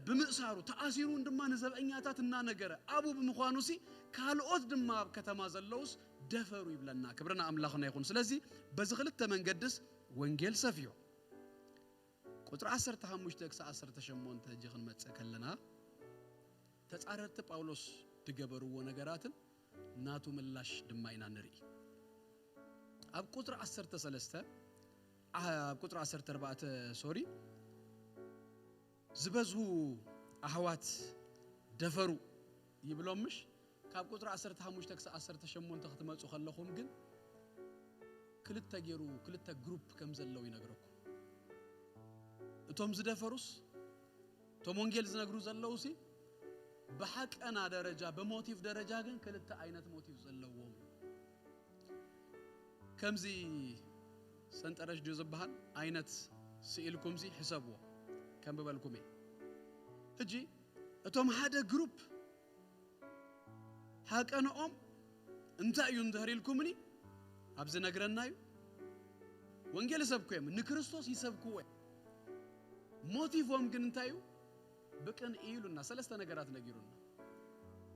ብምእሳሩ ተኣሲሩን ድማ ንዘብአኛታት እናነገረ ኣቡ ብምዃኑ ሲ ካልኦት ድማ ኣብ ከተማ ዘለውስ ደፈሩ ይብለና። ክብርና ኣምላኽና ይኹን። ስለዚ በዚ ክልተ መንገድስ ወንጌል ሰፊሑ ቁፅሪ ዓሰርተ ሓሙሽተ ክሳብ ዓሰርተ ሸሞንተ እጂ ክንመፅእ ከለና ተፃረርቲ ጳውሎስ ድገበርዎ ነገራትን ናቱ ምላሽ ድማ ኢና ንርኢ። ኣብ ቁፅሪ ዓሰርተ ሰለስተ ኣብ ቁፅሪ ዓሰርተ ኣርባዕተ ሶሪ ዝበዝሁ ኣሕዋት ደፈሩ ይብሎም ምሽ ካብ ቁፅሪ ዓሰርተ ሓሙሽተ ክሳብ ዓሰርተ ሸሞንተ ክትመፁ ከለኹም ግን ክልተ ገይሩ ክልተ ግሩፕ ከም ዘለዉ ይነግረኩም። እቶም ዝደፈሩስ እቶም ወንጌል ዝነግሩ ዘለዉ ሲ ብሓቀና ደረጃ ብሞቲቭ ደረጃ ግን ክልተ ዓይነት ሞቲቭ ዘለዎም ከምዚ ሰንጠረዥ ድዩ ዝበሃል ዓይነት ስኢልኩምሲ ሕሰብዎ፣ ከንብበልኩም እየ። ሕጂ እቶም ሓደ ግሩፕ ሃቀንኦም እንታይ እዩ እንድሕር ኢልኩምኒ፣ ኣብዚ ነግረና እዩ። ወንጌል ይሰብኩ እዮም፣ ንክርስቶስ ይሰብክዎ እዮም። ሞቲቮም ግን እንታይ እዩ? ብቅንኢ ኢሉና፣ ሰለስተ ነገራት ነጊሩና።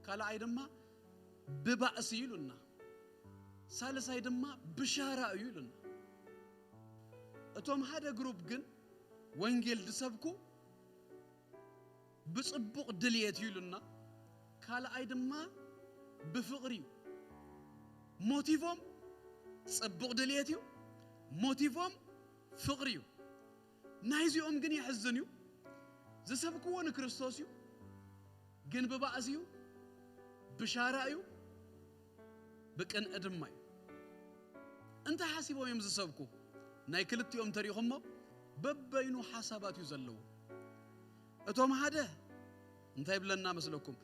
ካልኣይ ድማ ብባእሲ ኢሉና፣ ሳልሳይ ድማ ብሻራ እዩ ኢሉና። እቶም ሓደ ግሩፕ ግን ወንጌል ዝሰብኩ ብጽቡቕ ድልየት እዩ ኢሉና። ካልኣይ ድማ ብፍቕሪ እዩ። ሞቲቮም ጽቡቕ ድልየት እዩ፣ ሞቲቮም ፍቕሪ እዩ። ናይዚኦም ግን የሕዝን እዩ። ዝሰብክዎ ንክርስቶስ እዩ፣ ግን ብባእሲ እዩ፣ ብሻራ እዩ፣ ብቅንኢ ድማ እዩ። እንታይ ሓሲቦም እዮም ዝሰብኩ? ናይ ክልቲኦም ተሪኹሞ፣ በበይኑ ሓሳባት እዩ ዘለዎ። እቶም ሓደ እንታይ ይብለና መስለኩም?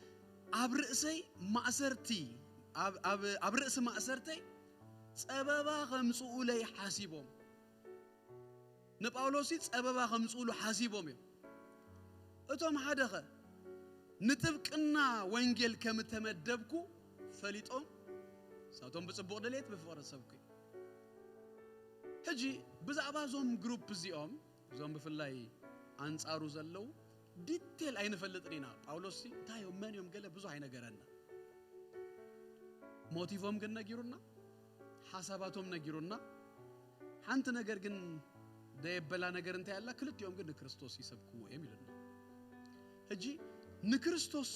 ኣብ ርእሰይ ማእሰርቲ፣ ኣብ፣ ኣብ፣ ኣብ ርእሲ ማእሰርተይ ጸበባ ከምጽኡለይ ሓሲቦም። ንጳውሎስ ጸበባ ከምጽኡሉ ሓሲቦም እዮም። እቶም ሓደኸ ንጥብቅና ወንጌል ከም እተመደብኩ ፈሊጦም፣ ንሳቶም ብጽቡቕ ድሌት ብፍቕሪ ዝሰብኩ እዮም። ሕጂ ብዛዕባ እዞም ግሩፕ እዚኦም፣ እዞም ብፍላይ ኣንጻሩ ዘለዉ ዲቴል ኣይንፈልጥን ኢና። ጳውሎስ ሲ እንታይ እዮም፣ መን እዮም፣ ገለ ብዙሕ ኣይነገረና። ሞቲቮም ግን ነጊሩና፣ ሓሳባቶም ነጊሩና። ሓንቲ ነገር ግን ደየበላ ነገር እንታይ ኣላ? ክልቲኦም ግን ንክርስቶስ ይሰብክዎ እዮም ኢሉና። ሕጂ ንክርስቶስ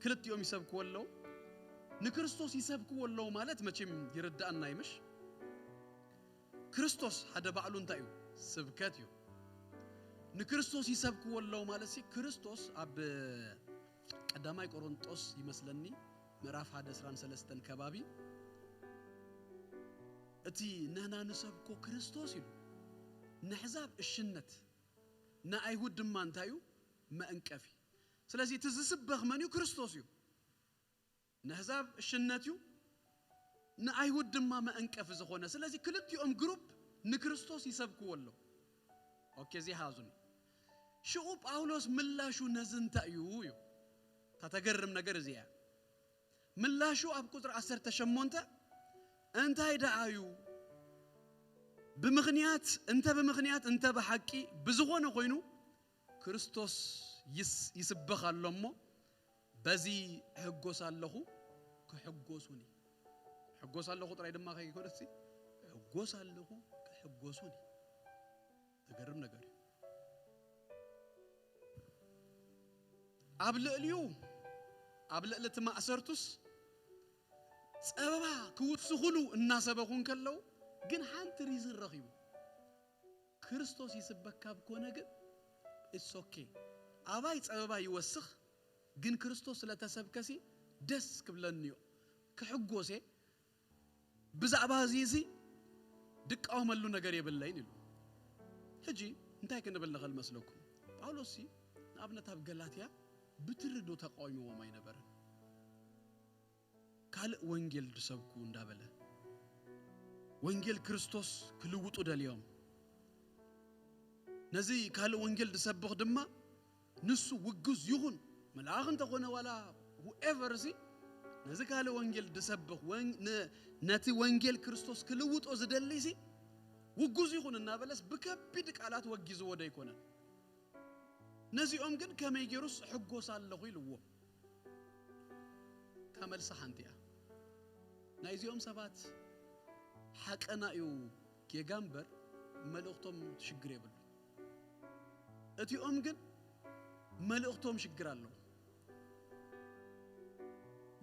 ክልቲኦም ይሰብክዎ ኣለዉ። ንክርስቶስ ይሰብክዎ ኣለዉ ማለት መቼም ይርዳእና ይምሽ? ክርስቶስ ሓደ ባዕሉ እንታይ እዩ? ስብከት እዩ። ንክርስቶስ ይሰብክዎ ኣለዉ ማለት ሲ ክርስቶስ ኣብ ቀዳማይ ቆሮንጦስ ይመስለኒ ምዕራፍ ሓደ ዕስራን ሰለስተን ከባቢ እቲ ንሕና ንሰብኮ ክርስቶስ ኢሉ ንሕዛብ እሽነት ንኣይሁድ ድማ እንታይ እዩ? መእንቀፊ። ስለዚ እቲ ዝስበኽ መን እዩ? ክርስቶስ እዩ። ንሕዛብ እሽነት እዩ፣ ንኣይሁድ ድማ መእንቀፊ ዝኾነ። ስለዚ ክልቲኦም ግሩፕ ንክርስቶስ ይሰብክዎ ኣለዉ። ኦኬ፣ እዚ ሓዙኒ። ሽኡ ጳውሎስ ምላሹ ነዚ እንታይ እዩ እዩ? እታ ተገርም ነገር እዚኣ እያ። ምላሹ ኣብ ቁጽሪ ዓሰርተ ሸሞንተ እንታይ ደኣ እዩ? ብምኽንያት፣ እንተ ብምኽንያት፣ እንተ ብሓቂ ብዝኾነ ኮይኑ ክርስቶስ ይስ-፣ ይስበኽ ኣሎ እሞ በዚ እሕጎስ ኣለኹ፣ ክሕጎሱኒ። እሕጎስ ኣለኹ ጥራይ ድማ ከይኮነሲ፣ እሕጎስ ኣለኹ፣ ክሕጎሱኒ። ዘገርም ነገር እዩ። ኣብ ልዕሊኡ፣ ኣብ ልዕሊ እቲ ማእሰርቱስ ጸበባ ክውስኹሉ እናሰበኹ እንከለዉ ግን ሓንቲ ሪዝን ረኺቡ። ክርስቶስ ይስበክ ካብ ኮነ ግን it's okay። ኣባይ ጸበባ ይወስኽ፣ ግን ክርስቶስ ስለ ተሰብከሲ ደስ ክብለኒ እዮ፣ ክሕጎስ እየ፣ ብዛዕባ እዚ እዚ ድቃወመሉ ነገር የብለይን ኢሉ። ሕጂ እንታይ ክንብል ንኽእል መስለኩም? ጳውሎስ ሲ ንኣብነት ኣብ ገላትያ ብትሪ ዶ ተቃዊምዎም ኣይነበረን? ካልእ ወንጌል ድሰብኩ እንዳበለ ወንጌል ክርስቶስ ክልውጡ ደልዮም። ነዚ ካልእ ወንጌል ድሰብኽ ድማ ንሱ ውጉዝ ይኹን መልኣኽ እንተኾነ ዋላ whoever ሲ ነዚ ካልእ ወንጌል ድሰብኽ ወን-፣ ነ-፣ ነቲ ወንጌል ክርስቶስ ክልውጦ ዝደሊ ሲ ውጉዝ ይኹን እናበለስ ብከቢድ ቃላት ወጊዝዎ ዶ ኣይኮነን? ነዚኦም ግን ከመይ ገይሩስ እሕጎስ ኣለኹ ኢልዎም? እታ መልሲ ሓንቲ እያ። ናይዚኦም ሰባት ሓቀና እዩ ጌጋ እምበር መልእኽቶም ሽግር የብሉ። እቲኦም ግን መልእኽቶም ሽግር ኣለዎ።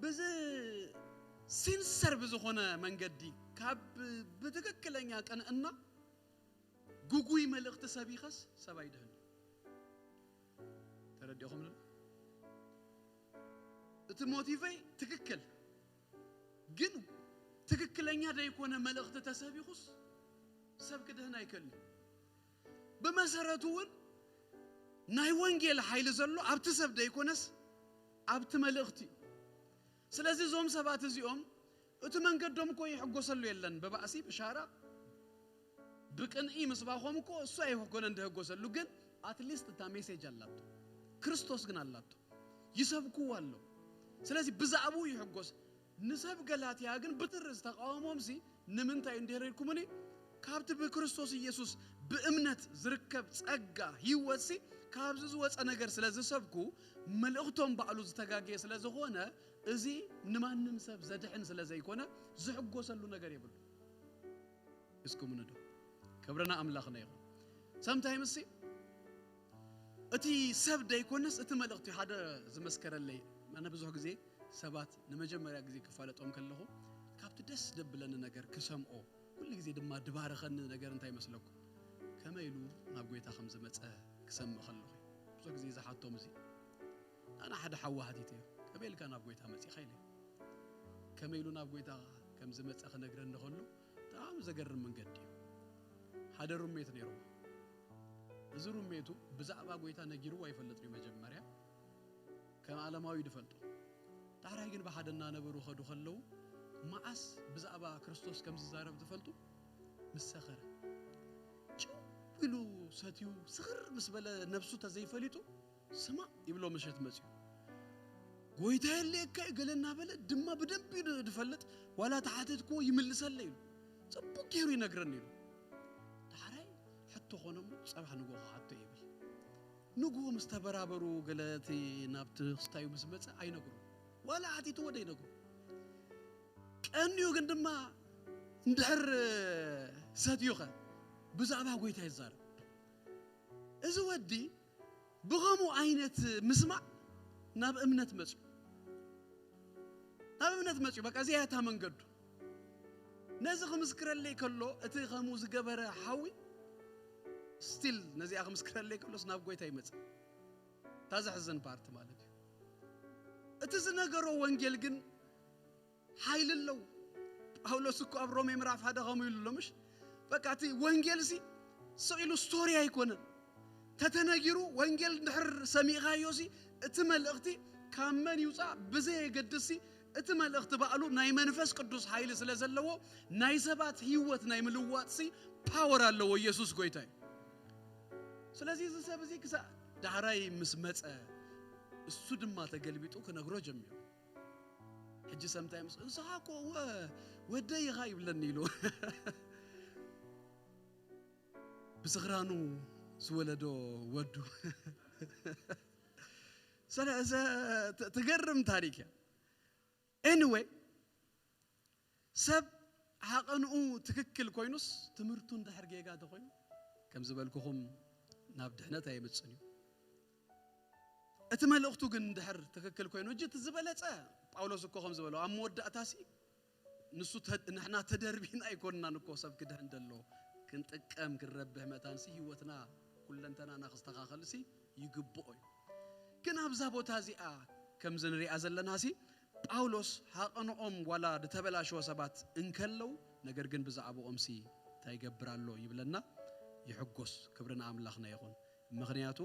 ብዚ ሲንሰር ብዝኾነ መንገዲ ካብ ብትክክለኛ ቅንዕና ግጉይ መልእኽቲ ሰቢኸስ ሰብ ኣይድህን። ተረዲኦኹም ዶ? እቲ ሞቲቨይ ትክክል፣ ግን ትክክለኛ ዘይኮነ መልእኽቲ ተሰቢኹስ ሰብ ክድህን ኣይክእልን። ብመሰረቱ እውን ናይ ወንጌል ሓይሊ ዘሎ ኣብቲ ሰብ ዘይኮነስ ኣብቲ መልእኽቲ እዩ። ስለዚ እዞም ሰባት እዚኦም እቲ መንገዶም እኮ ይሕጎሰሉ የለን፣ ብባእሲ፣ ብሻራ፣ ብቅንኢ ምስባኾም እኮ እሱ ኣይኮነን ድህጎሰሉ፣ ግን ኣትሊስት እታ ሜሴጅ ኣላቶ፣ ክርስቶስ ግን ኣላቶ፣ ይሰብክዎ ኣለዉ። ስለዚ ብዛዕባኡ ይሕጎስ። ንሰብ ገላትያ ግን ብትሪ ዝተቃወሞምሲ ንምንታይ እንድሕር ኢልኩምኒ፣ ካብቲ ብክርስቶስ ኢየሱስ ብእምነት ዝርከብ ጸጋ ህይወትሲ ካብዚ ዝወጸ ነገር ስለ ዝሰብኩ፣ መልእኽቶም ባዕሉ ዝተጋገየ ስለ ዝኾነ፣ እዚ ንማንም ሰብ ዘድሕን ስለ ዘይኮነ ዝሕጎሰሉ ነገር የብሉ። እስኩም ንዶ ክብርና ኣምላኽና ይኹን። ሰምታይምሲ እቲ ሰብ ደይኮነስ እቲ መልእኽቲ ሓደ ዝመስከረለይ፣ ኣነ ብዙሕ ግዜ ሰባት ንመጀመርያ ግዜ ክፋለጦም ከለኹ ካብቲ ደስ ደብለኒ ነገር ክሰምዖ፣ ኩሉ ግዜ ድማ ድባረኸኒ ነገር እንታይ ይመስለኩም? ከመይ ኢሉ ናብ ጎይታ ከም ዝመጸ ክሰምዕ ከለኹ ብዙሕ ግዜ ዝሓቶም እዚ ኣነ ሓደ ሓዊ ሓቲተዮ፣ ከመይ ኢልካ ናብ ጎይታ መጺኻ ኢለ። ከመይ ኢሉ ናብ ጎይታ ከም ዝመጸ ክነግረኒ ከሎ ብጣዕሚ ዘገርም መንገዲ እዩ። ሓደ ሩሜት ነይርዎ። እዚ ሩሜቱ ብዛዕባ ጎይታ ነጊርዎ ኣይፈልጥን እዩ መጀመርያ፣ ከም ዓለማዊ ድፈልጦ። ዳሕራይ ግን ብሓደ እናነበሩ ከዱ ከለዉ፣ መዓስ ብዛዕባ ክርስቶስ ከም ዝዛረብ ትፈልጡ? ምስ ሰኸረ። ጭው ኢሉ ሰትዩ ስኽር ምስ በለ፣ ነብሱ ተዘይፈሊጡ፣ ስማዕ ይብሎ ምሸት መፅዩ። ጎይታ የድልየካ እዩ ገለ እናበለ ድማ ብደንብ እዩ ዝፈልጥ፣ ዋላ ተሓተትክዎ ይምልሰለይ ኢሉ ፅቡቅ ገይሩ ይነግረኒ ኢሉ። ዳሕራይ ሕቶ ኮነ እሞ፣ ፀባሕ ንግሆ ክሓቶ ይብል። ንግሆ ምስ ተበራበሩ፣ ገለ እቲ ናብቲ ክስታዩ ምስ መፀ ኣይነግሩን፣ ዋላ ሓቲትዎ ደይነግሩ። ቀንዩ ግን ድማ እንድሕር ሰትዩኸ ብዛዕባ ጎይታ ይዛረብ። እዚ ወዲ ብኸምኡ ዓይነት ምስማዕ ናብ እምነት መፅዩ፣ ናብ እምነት መፅዩ። በቃ እዚኣ እያ እታ መንገዱ። ነዚ ክምስክረለይ ከሎ፣ እቲ ከምኡ ዝገበረ ሓዊ ስቲል ነዚኣ ክምስክረለይ ከሎስ ናብ ጎይታ ይመፅእ። እታ ዘሕዝን ፓርት ማለት እዩ። እቲ ዝነገሮ ወንጌል ግን ሓይሊ ኣለዎ። ጳውሎስ እኮ ኣብ ሮሜ ምዕራፍ ሓደ ከምኡ ኢሉ ኣሎ፣ ምሽ? በቃ እቲ ወንጌል ሲ ስቕ ኢሉ ስቶሪ ኣይኮነን። ተተነጊሩ ወንጌል እንድሕር ሰሚዕካዮ ሲ፣ እቲ መልእኽቲ ካብ መን ይውፃእ ብዘየገድስ ሲ፣ እቲ መልእኽቲ ባዕሉ ናይ መንፈስ ቅዱስ ሓይሊ ስለ ዘለዎ፣ ናይ ሰባት ህይወት ናይ ምልዋጥ ሲ ፓወር ኣለዎ። ኢየሱስ ጎይታ እዩ። ስለዚ እዚ ሰብ እዚ ክሳዕ ዳሕራይ ምስ መጸ፣ እሱ ድማ ተገልቢጡ ክነግሮ ጀሚሩ። ሕጂ ሰምታይ ምስ፣ "ንስኻ እኮ ወ-፣ ወደይ ኢኻ" ይብለኒ ኢሉ። ብስኽራኑ ዝወለዶ ወዱ። ስለ፣ ዘ-፣ ት-፣ ትገርም ታሪክ እያ። ኤኒዌይ፣ ሰብ ሓቐንኡ ትክክል ኮይኑስ ትምህርቱ እንድሕር ጌጋ ተኮይኑ፣ ከም ዝበልኩኹም ናብ ድሕነት ኣየምጽን እዩ። እቲ መልእኽቱ ግን እንድሕር ትክክል ኮይኑ፣ እጂ እቲ ዝበለጸ ጳውሎስ እኮ ከም ዝበሎ፣ ኣብ መወዳእታሲ ንሱ ተ-፣ ንሕና ተደርቢና ኣይኮንናን እኮ ሰብ ክድሕን ደሎ፣ ክንጥቀም ክንረብሕ መታንሲ ህይወትና ኩለንተናና ክስተኻኸልሲ ይግብኦ እዩ። ግን ኣብዛ ቦታ እዚኣ ከምዚ ንሪኣ ዘለናሲ ጳውሎስ ሃቐንኦም ዋላ ዝተበላሸወ ሰባት እንከለዉ፣ ነገር ግን ብዛዕባኦምሲ እንታይ ይገብር ኣሎ ይብለና? ይሕጎስ። ክብሪ ንኣምላኽና ይኹን። ምኽንያቱ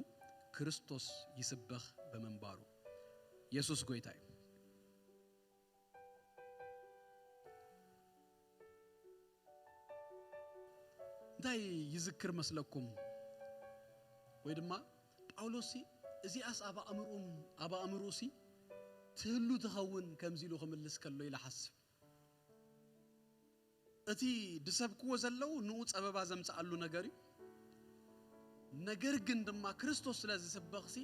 ክርስቶስ ይስበኽ ብምንባሩ። የሱስ ጎይታ እዩ። እንታይ ይዝክር መስለኩም? ወይ ድማ ጳውሎስሲ እዚኣስ ኣብ ኣእምርኡም-፣ ኣብ ኣእምርኡሲ ትህሉ ትኸውን ከምዚ ኢሉ ክምልስ ከሎ ኢለ ሓስብ። እቲ ድሰብክዎ ዘለዉ ንኡ ጸበባ ዘምጽኣሉ ነገር እዩ። ነገር ግን ድማ ክርስቶስ ስለ ዝስበኽሲ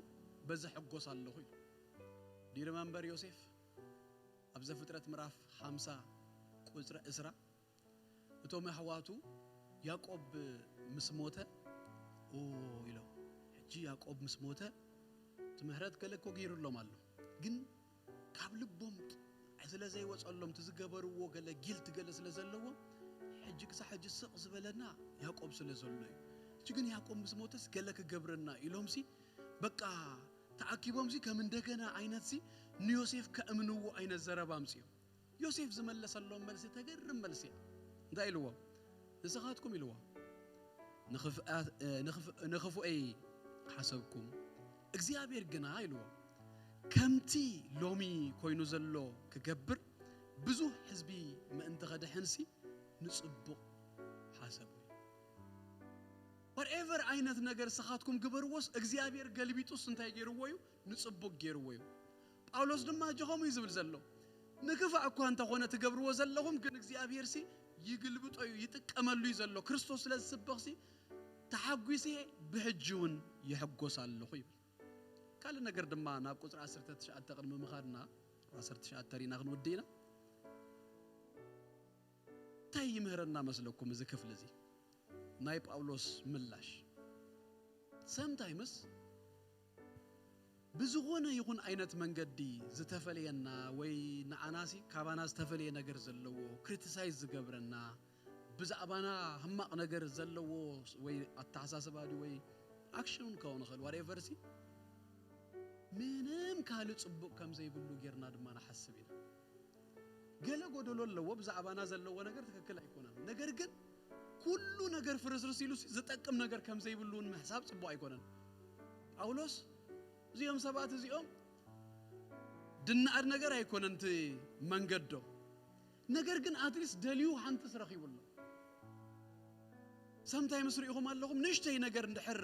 በዚ ሕጎስ ኣለኹ ኢሉ። Do you remember ዮሴፍ? ኣብ ዘፍጥረት ምዕራፍ ሓምሳ ቁጽሪ ዕስራ፣ እቶም ኣሕዋቱ ያዕቆብ ምስ ሞተ፣ "ኦ" ኢሎም። ሕጂ ያዕቆብ ምስ ሞተ፣ እቲ ምሕረት ገለ እኮ ገይሩሎም ኣሎ። ግን ካብ ልቦም ስለ ዘይወጸሎም፣ እቲ ዝገበርዎ ገለ ጊልት ገለ ስለ ዘለዎም፣ ሕጂ ክሳዕ ሕጂ ስቕ ዝበለና ያዕቆብ ስለ ዘሎ እዩ። ሕጂ ግን ያዕቆብ ምስ ሞተስ ገለ ክገብረና ኢሎምሲ፣ በቃ ተኣኪቦምሲ ከም እንደገና ዓይነትሲ ንዮሴፍ ከእምንዎ ዓይነት ዘረባ ኣምጽኦም። ዮሴፍ ዝመለሰሎም መልሲ ተገርም መልሲ እያ። እንታይ ኢልዎም? "ንስኻትኩም" ኢልዎም፣ "ንኽፍኣ-፣ እ፣ ንኽፍ-፣ ንኽፉኤይ ሓሰብኩም፣ እግዚኣብሔር ግና" ኢልዎም፣ "ከምቲ ሎሚ ኮይኑ ዘሎ ክገብር፣ ብዙሕ ህዝቢ ምእንቲ ኸድሕንሲ ንጽቡቕ ሓሰቡ" እዩ። whatever ዓይነት ነገር ስኻትኩም ግበርዎስ እግዚኣብሔር ገልቢጡስ እንታይ ገይርዎ እዩ? ንጽቡቅ ገይርዎ እዩ። ጳውሎስ ድማ ጀኸሙ እዩ ዝብል ዘሎ። ንክፋእ እኳ እንተኾነ ትገብርዎ ዘለኹም ግን እግዚኣብሔር ሲ ይግልብጦ እዩ፣ ይጥቀመሉ እዩ ዘሎ። ክርስቶስ ስለ ዝስበኽ ሲ ተሓጒሰ ብሕጂ እውን ይሕጎስ ኣለኹ ይብል። ካልእ ነገር ድማ ናብ ቁፅሪ ዓሰርተ ትሽዓተ ቅድሚ ምኻድና፣ ዓሰርተ ትሽዓተ ሪና ክንውድእ ኢና። እንታይ ይምህረና መስለኩም እዚ ክፍሊ እዚ? ናይ ጳውሎስ ምላሽ። ሰምታይምስ ብዝኾነ ይኹን ዓይነት መንገዲ ዝተፈለየና ወይ ንዓናሲ ካባና ዝተፈለየ ነገር ዘለዎ፣ ክሪቲሳይዝ ዝገብረና፣ ብዛዕባና ሕማቕ ነገር ዘለዎ ወይ ኣተሓሳስባ ድዩ ወይ ኣክሽን ክኸውን ይኽእል፣ ዋትኤቨር ሲ፣ ምንም ካልእ ጽቡቕ ከም ዘይብሉ ጌርና ድማ ንሓስብ ኢና። ገለ ጎደሎ ኣለዎ፣ ብዛዕባና ዘለዎ ነገር ትክክል ኣይኮነን። ነገር ግን ኩሉ ነገር ፍርስርስ ኢሉ ዝጠቅም ነገር ከም ዘይብሉ እውን ምሕሳብ ጽቡቕ ኣይኮነን። ጳውሎስ እዚኦም ሰባት እዚኦም ድነኣድ ነገር ኣይኮነን እቲ መንገዶ። ነገር ግን ኣትሊስት ደልዩ ሓንትስ ረኺቡ ኣሎ። ሰምታይምስ ርኢኹም ኣለኹም፣ ንእሽተይ ነገር እንድሕር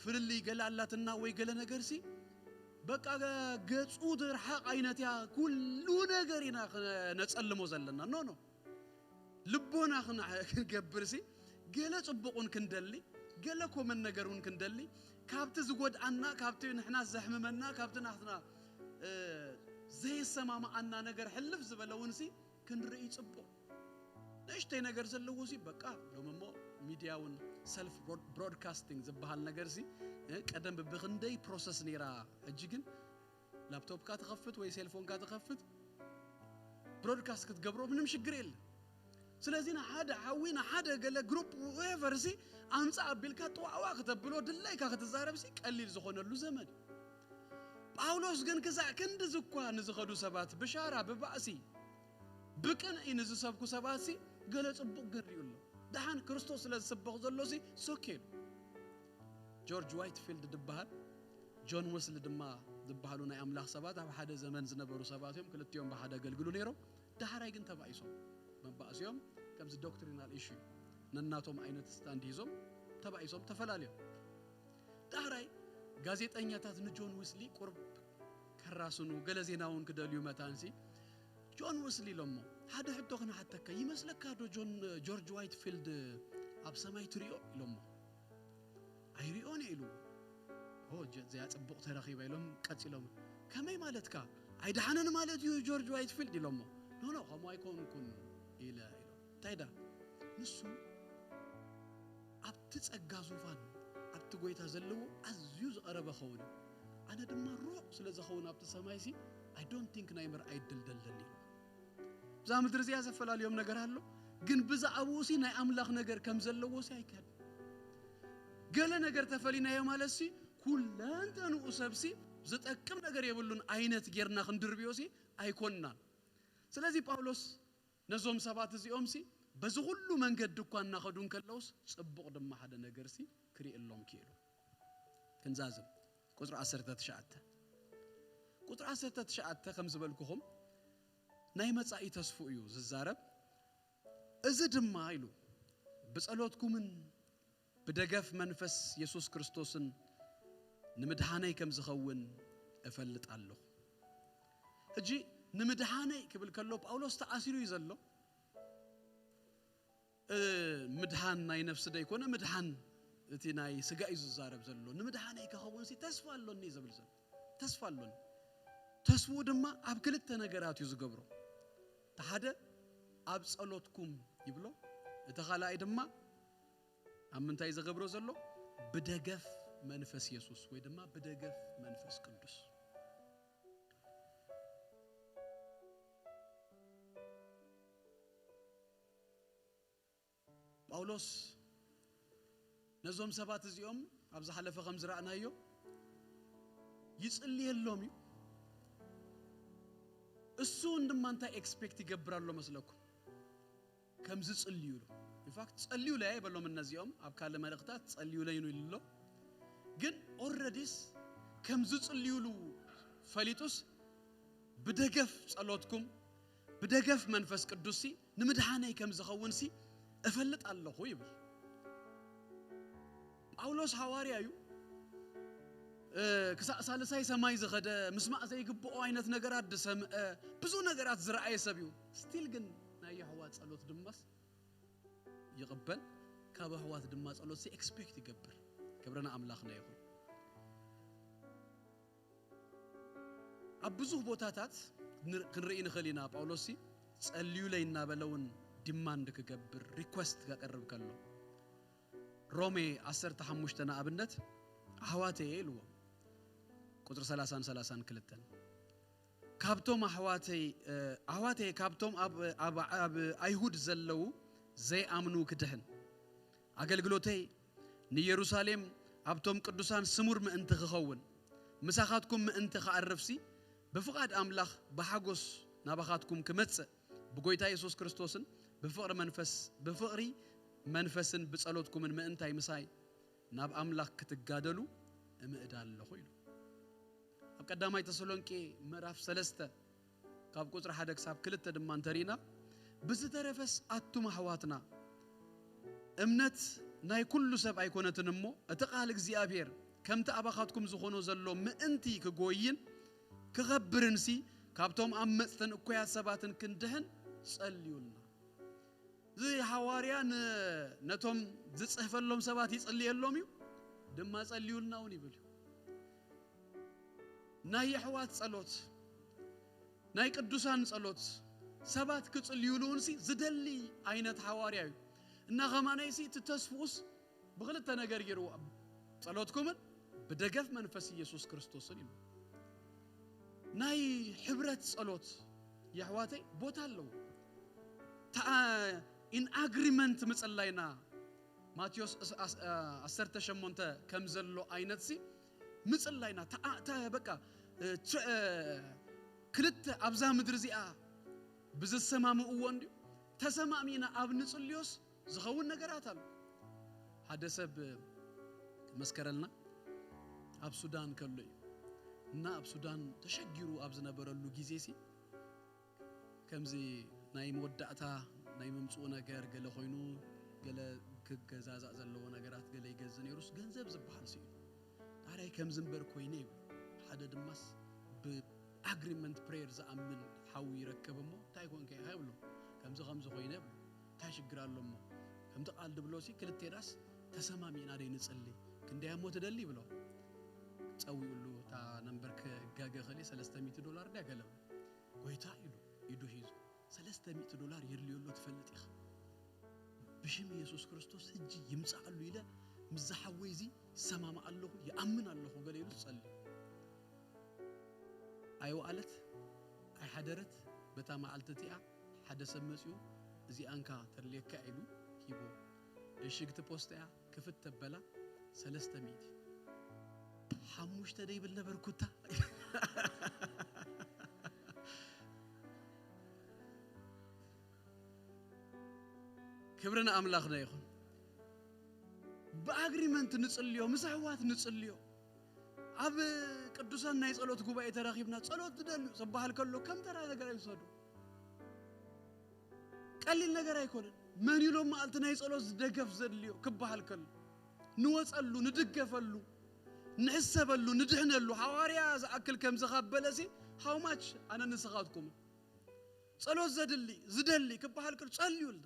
ፍልልይ ገለ ኣላትና ወይ ገለ ነገር ሲ፣ በቃ ገጹ ትርሓቕ ዓይነት እያ፣ ኩሉ ነገር ኢና ክነጸልሞ ዘለና። ኖ፣ ኖ። ልቦና ክና-፣ ክንገብር ሲ፣ ገለ ጽቡቕን ክንደሊ፣ ገለ ኮመን ነገር እውን ክንደሊ፣ ካብቲ ዝጎድኣና፣ ካብቲ ንሕና ዘሕምመና፣ ካብቲ ናትና፣ እ፣ ዘይሰማማኣና ነገር ሕልፍ ዝበለ እውን ሲ፣ ክንርኢ ጽቡቕ። ንእሽተይ ነገር ዘለዎ ሲ፣ በቃ፣ ሎም እሞ ሚድያ እውን ሰልፍ ብሮድ-፣ ብሮድካስቲንግ ዝበሃል ነገር ሲ፣ እ፣ ቀደም ብብኽንደይ ፕሮሰስ ነይራ፣ ሕጂ ግን ላፕቶፕካ ትኸፍት ወይ ሴልፎንካ ትኸፍት፣ ብሮድካስት ክትገብሮ ምንም ሽግር የለ። ስለዚ ንሓደ ሓዊ፣ ንሓደ ገለ ግሩፕ፣ whoever ሲ፣ ኣምጻ ኣቢልካ ጥዋዕዋ ክተብሎ፣ ድላይካ ክትዛረብ ሲ፣ ቀሊል ዝኾነሉ ዘመን እዩ። ጳውሎስ ግን ክሳዕ ክንድዚ እኳ ንዝኸዱ ሰባት ብሻራ፣ ብባእሲ፣ ብቅንኢ ንዝሰብኩ ሰባት ሲ፣ ገለ ጽቡቕ ግን ሪኡ ኣሎ። ደሓን ክርስቶስ ስለ ዝስበኽ ዘሎ ሲ፣ ሶኬ ኢሉ። ጆርጅ ዋይትፊልድ ዝበሃል፣ ጆን ወስሊ ድማ ዝበሃሉ ናይ ኣምላኽ ሰባት ኣብ ሓደ ዘመን ዝነበሩ ሰባት እዮም። ክልቲኦም ብሓደ ኣገልግሉ ነይሮም። ዳሕራይ ግን ተባኢሶም። መባእሲኦም ከምዚ ዶክትሪናል ኢሹ እዩ። ነናቶም ዓይነት ስታንድ ሂዞም ተባኢሶም ተፈላለዮም። ዳሕራይ ጋዜጠኛታት ንጆን ዊስሊ ቁርብ ከራስኑ፣ ገለ ዜና እውን ክደልዩ መታንሲ፣ ጆን ዊስሊ ኢሎሞ፣ ሓደ ሕቶ ክነሓተካ፣ ይመስለካ ዶ ጆን፣ ጆርጅ ዋይትፊልድ ኣብ ሰማይ ትሪኦ? ኢሎሞ። ኣይሪኦን እየ ኢሉ። ኦ፣ ጀ-፣ እዚኣ ጽቡቕ ተረኺባ ኢሎም ቀጺሎም። ከመይ ማለትካ? ኣይደሓነን ማለት እዩ ጆርጅ ዋይትፊልድ ኢሎሞ። ኖ፣ ኖ፣ ከምኡ ኣይኮንኩን ኢለ ኢሎ። እንታይ ዳ? ንሱ ኣብቲ ጸጋ ዙፋን፣ ኣብቲ ጎይታ ዘለዎ ኣዝዩ ዝቐረበ ኸውን እዩ። ኣነ ድማ ሩቕ ስለ ዝኸውን ኣብቲ ሰማይሲ፣ I don't think ናይ ምርኣይ ዕድል ደለኒ ኢሉ። እዛ ምድሪ እዚኣ ዘፈላልዮም ነገር ኣሎ፣ ግን ብዛዕባኡ ሲ ናይ ኣምላኽ ነገር ከም ዘለዎ ሲ ኣይካድን። ገለ ነገር ተፈሊናዮ ማለት ሲ ኩለንተንኡ ሰብ ሲ ዝጠቅም ነገር የብሉን ዓይነት ጌርና ክንድርብዮ ሲ ኣይኮንናን። ስለዚ ጳውሎስ ነዞም ሰባት እዚኦም ሲ በዚ ኩሉ መንገዲ እኳ እናኸዱ እንከለውስ ጽቡቕ ድማ ሓደ ነገር ሲ ክርእየሎም ክኢሉ። ክንዛዝም ቁጽሪ ዓሰርተ ትሽዓተ፣ ቁጽሪ ዓሰርተ ትሽዓተ ከም ዝበልኩኹም ናይ መጻኢ ተስፉ እዩ ዝዛረብ። እዚ ድማ ኢሉ ብጸሎትኩምን ብደገፍ መንፈስ የሱስ ክርስቶስን ንምድሓነይ ከም ዝኸውን እፈልጥ ኣለኹ። ሕጂ ንምድሓነይ ክብል ከሎ ጳውሎስ ተኣሲሩ እዩ ዘሎ። እ፣ ምድሓን ናይ ነፍሲ ደይኮነ፣ ምድሓን እቲ ናይ ስጋ እዩ ዝዛረብ ዘሎ። ንምድሓነይ ክኸውን ሲ ተስፋ ኣሎኒ እዩ ዝብል ዘሎ። ተስፋ ኣሎኒ። ተስፍኡ ድማ ኣብ ክልተ ነገራት እዩ ዝገብሮ። እቲ ሓደ ኣብ ጸሎትኩም ይብሎ፣ እቲ ካልኣይ ድማ ኣብ ምንታይ ዝገብሮ ዘሎ? ብደገፍ መንፈስ የሱስ ወይ ድማ ብደገፍ መንፈስ ቅዱስ። ጳውሎስ ነዞም ሰባት እዚኦም ኣብ ዝሓለፈ ከም ዝረኣናዮ ይጽልየሎም እዩ። እሱ እውን ድማ እንታይ ኤክስፔክት ይገብር ኣሎ መስለኩም? ከም ዝጽልዩሉ። ኢንፋክት ጸልዩለይ ኣይበሎም እነዚኦም ኣብ ካልእ መልእኽታት ጸልዩለይ ኢሉ ኣሎ። ግን ኦልረዲስ ከም ዝጽልዩሉ ፈሊጡስ ብደገፍ ጸሎትኩም ብደገፍ መንፈስ ቅዱስ ሲ ንምድሓነይ ከም ዝኸውን ሲ እፈልጥ ኣለኹ ይብል። ጳውሎስ ሓዋርያ እዩ። ክሳዕ ሳልሳይ ሰማይ ዝኸደ፣ ምስማዕ ዘይግብኦ ዓይነት ነገራት ዝሰምዐ፣ ብዙ ነገራት ዝረኣየ ሰብ እዩ። ስቲል ግን ናይ የሕዋ ጸሎት ድማስ ይቕበል፣ ካብ ኣሕዋት ድማ ጸሎት ሲ ኤክስፔክት ይገብር። ክብሪ ንኣምላኽና ይኹን። ኣብ ብዙሕ ቦታታት ክንርኢ ንኽእል ኢና። ጳውሎስ ሲ ጸልዩለይ እናበለ እውን ዲማንድ ክገብር፣ ሪኳስት ከቕርብ ከሎ፣ ሮሜ ዓሰርተ ሓሙሽተ ንኣብነት ኣሕዋተየ ኢልዎ፣ ቁፅሪ ሰላሳን ሰላሳን ክልተን። ካብቶም ኣሕዋተይ ኣሕዋተይ ካብቶም ኣብ ኣብ ኣይሁድ ዘለዉ ዘይኣምኑ ክድሕን፣ ኣገልግሎተይ ንየሩሳሌም ኣብቶም ቅዱሳን ስሙር ምእንቲ ክኸውን፣ ምሳኻትኩም ምእንቲ ክዓርፍሲ፣ ብፍቓድ ኣምላኽ ብሓጎስ ናባኻትኩም ክመጽእ፣ ብጎይታ የሱስ ክርስቶስን ብፍቕሪ መንፈስ ብፍቕሪ መንፈስን ብጸሎትኩምን ምእንታይ ምሳይ ናብ ኣምላኽ ክትጋደሉ እምእዳ ኣለኹ ኢሉ። ኣብ ቀዳማይ ተሰሎንቄ ምዕራፍ ሰለስተ ካብ ቁጽሪ ሓደ ክሳብ ክልተ ድማ እንተሪእና፣ ብዝተረፈስ ኣቱም ኣሕዋትና፣ እምነት ናይ ኩሉ ሰብ ኣይኮነትን እሞ፣ እቲ ቃል እግዚኣብሔር ከምቲ ኣባኻትኩም ዝኾኖ ዘሎ ምእንቲ ክጎይን ክኸብርንሲ፣ ካብቶም ኣብ መጽትን እኩያት ሰባትን ክንድሕን ጸልዩልና። እዚ ሓዋርያ ን-፣ ነቶም ዝጽሕፈሎም ሰባት ይጽልየሎም እዩ፣ ድማ ጸልዩልና እውን ይብል እዩ። ናይ የሕዋት ጸሎት፣ ናይ ቅዱሳን ጸሎት፣ ሰባት ክጽልዩሉ እውን ሲ ዝደሊ ዓይነት ሓዋርያ እዩ። እና ኸማነይ ሲ እቲ ተስፍኡስ ብኽልተ ነገር ገይርዎ፣ ጸሎትኩምን ብደገፍ መንፈስ ኢየሱስ ክርስቶስን እዩ። ናይ ሕብረት ጸሎት የሕዋተይ ቦታ ኣለዎ። ኢን ኣግሪመንት ምጽላይና ማቴዎስ እስ-፣ ኣስ-፣ አ-፣ ዓሰርተ ሸሞንተ ከም ዘሎ ዓይነት ሲ ምጽላይና ተኣ-፣ ተ-፣ በቃ እ፣ ትረ-፣ እ፣ ክልተ ኣብዛ ምድሪ እዚኣ ብዝሰማምእዎ እንድዩ ተሰማሚና ኣብ ንጽልዮስ ዝኸውን ነገራት ኣሎ። ሓደ ሰብ መስከረልና ኣብ ሱዳን ከሎ እዩ እና ኣብ ሱዳን ተሸጊሩ ኣብ ዝነበረሉ ግዜ ሲ ከምዚ ናይ መወዳእታ ናይ ምምፅኡ ነገር ገለ ኮይኑ ገለ ክገዛዛእ ዘለዎ ነገራት ገለ ይገዝ ነይሩስ ገንዘብ ዝበሃል ስኢኑ። ታዲያ ከምዚ እምበር ኮይነ ይብሎ። ሓደ ድማስ ብኣግሪመንት ፕሬየር ዝኣምን ሓዊ ይረከብ እሞ እንታይ ኮንከ ኢኻ ይብሎ። ከምዚ ከምዚ ኮይነ ይብሎ። እንታይ ሽግር ኣሎ እሞ ከምቲ ቃል ድብሎ ሲ ክልቴናስ ተሰማሚዕና ደይ ንጽሊ ክንደይ እሞ ትደሊ ይብሎ። ጸዊኡሉ እታ ነምበር ክጋገ ከሊ ሰለስተ ሚእቲ ዶላር ድያ ገለ ጎይታ ኢሉ ኢዱ ሒዙ ሰለስተ ሚእቲ ዶላር የድልዮ ኣሎ ትፈልጥ ኢኻ። ብሽም ኢየሱስ ክርስቶስ ሕጂ ይምጻኣሉ ኢለ ምስ ዝሓወይ እዚ ዝሰማማዕ ኣለኹ ይኣምን ኣለኹ ገለ ኢሉ ዝጸሊ ኣይወኣለት ኣይሓደረት። በታ መዓልቲ እቲኣ ሓደ ሰብ መጺኡ እዚኣንካ ተድልየካ ኢሉ ሂቦ። እሽግቲ ፖስት እያ ክፍት ተበላ ሰለስተ ሚእቲ ሓሙሽተ ደይብል ነበርኩታ። ክብሪ ንኣምላኽና ይኹን። ብኣግሪመንት ንጽልዮ፣ ምስ ኣሕዋት ንጽልዮ፣ ኣብ ቅዱሳን ናይ ጸሎት ጉባኤ ተራኺብና ጸሎት ትደልዩ ዝበሃል ከሎ ከም ተራ ነገር ኣይውሰዱ። ቀሊል ነገር ኣይኮነን። መን ኢሎም መዓልቲ ናይ ጸሎት ዝደገፍ ዘድልዮ ክበሃል ከሎ ንወጸሉ፣ ንድገፈሉ፣ ንሕሰበሉ፣ ንድሕነሉ። ሓዋርያ ዝኣክል ከምዚ ካብ በለሲ how much ኣነ ንስኻትኩም ጸሎት ዘድሊ ዝደሊ ክበሃል ከሎ ጸልዩልና።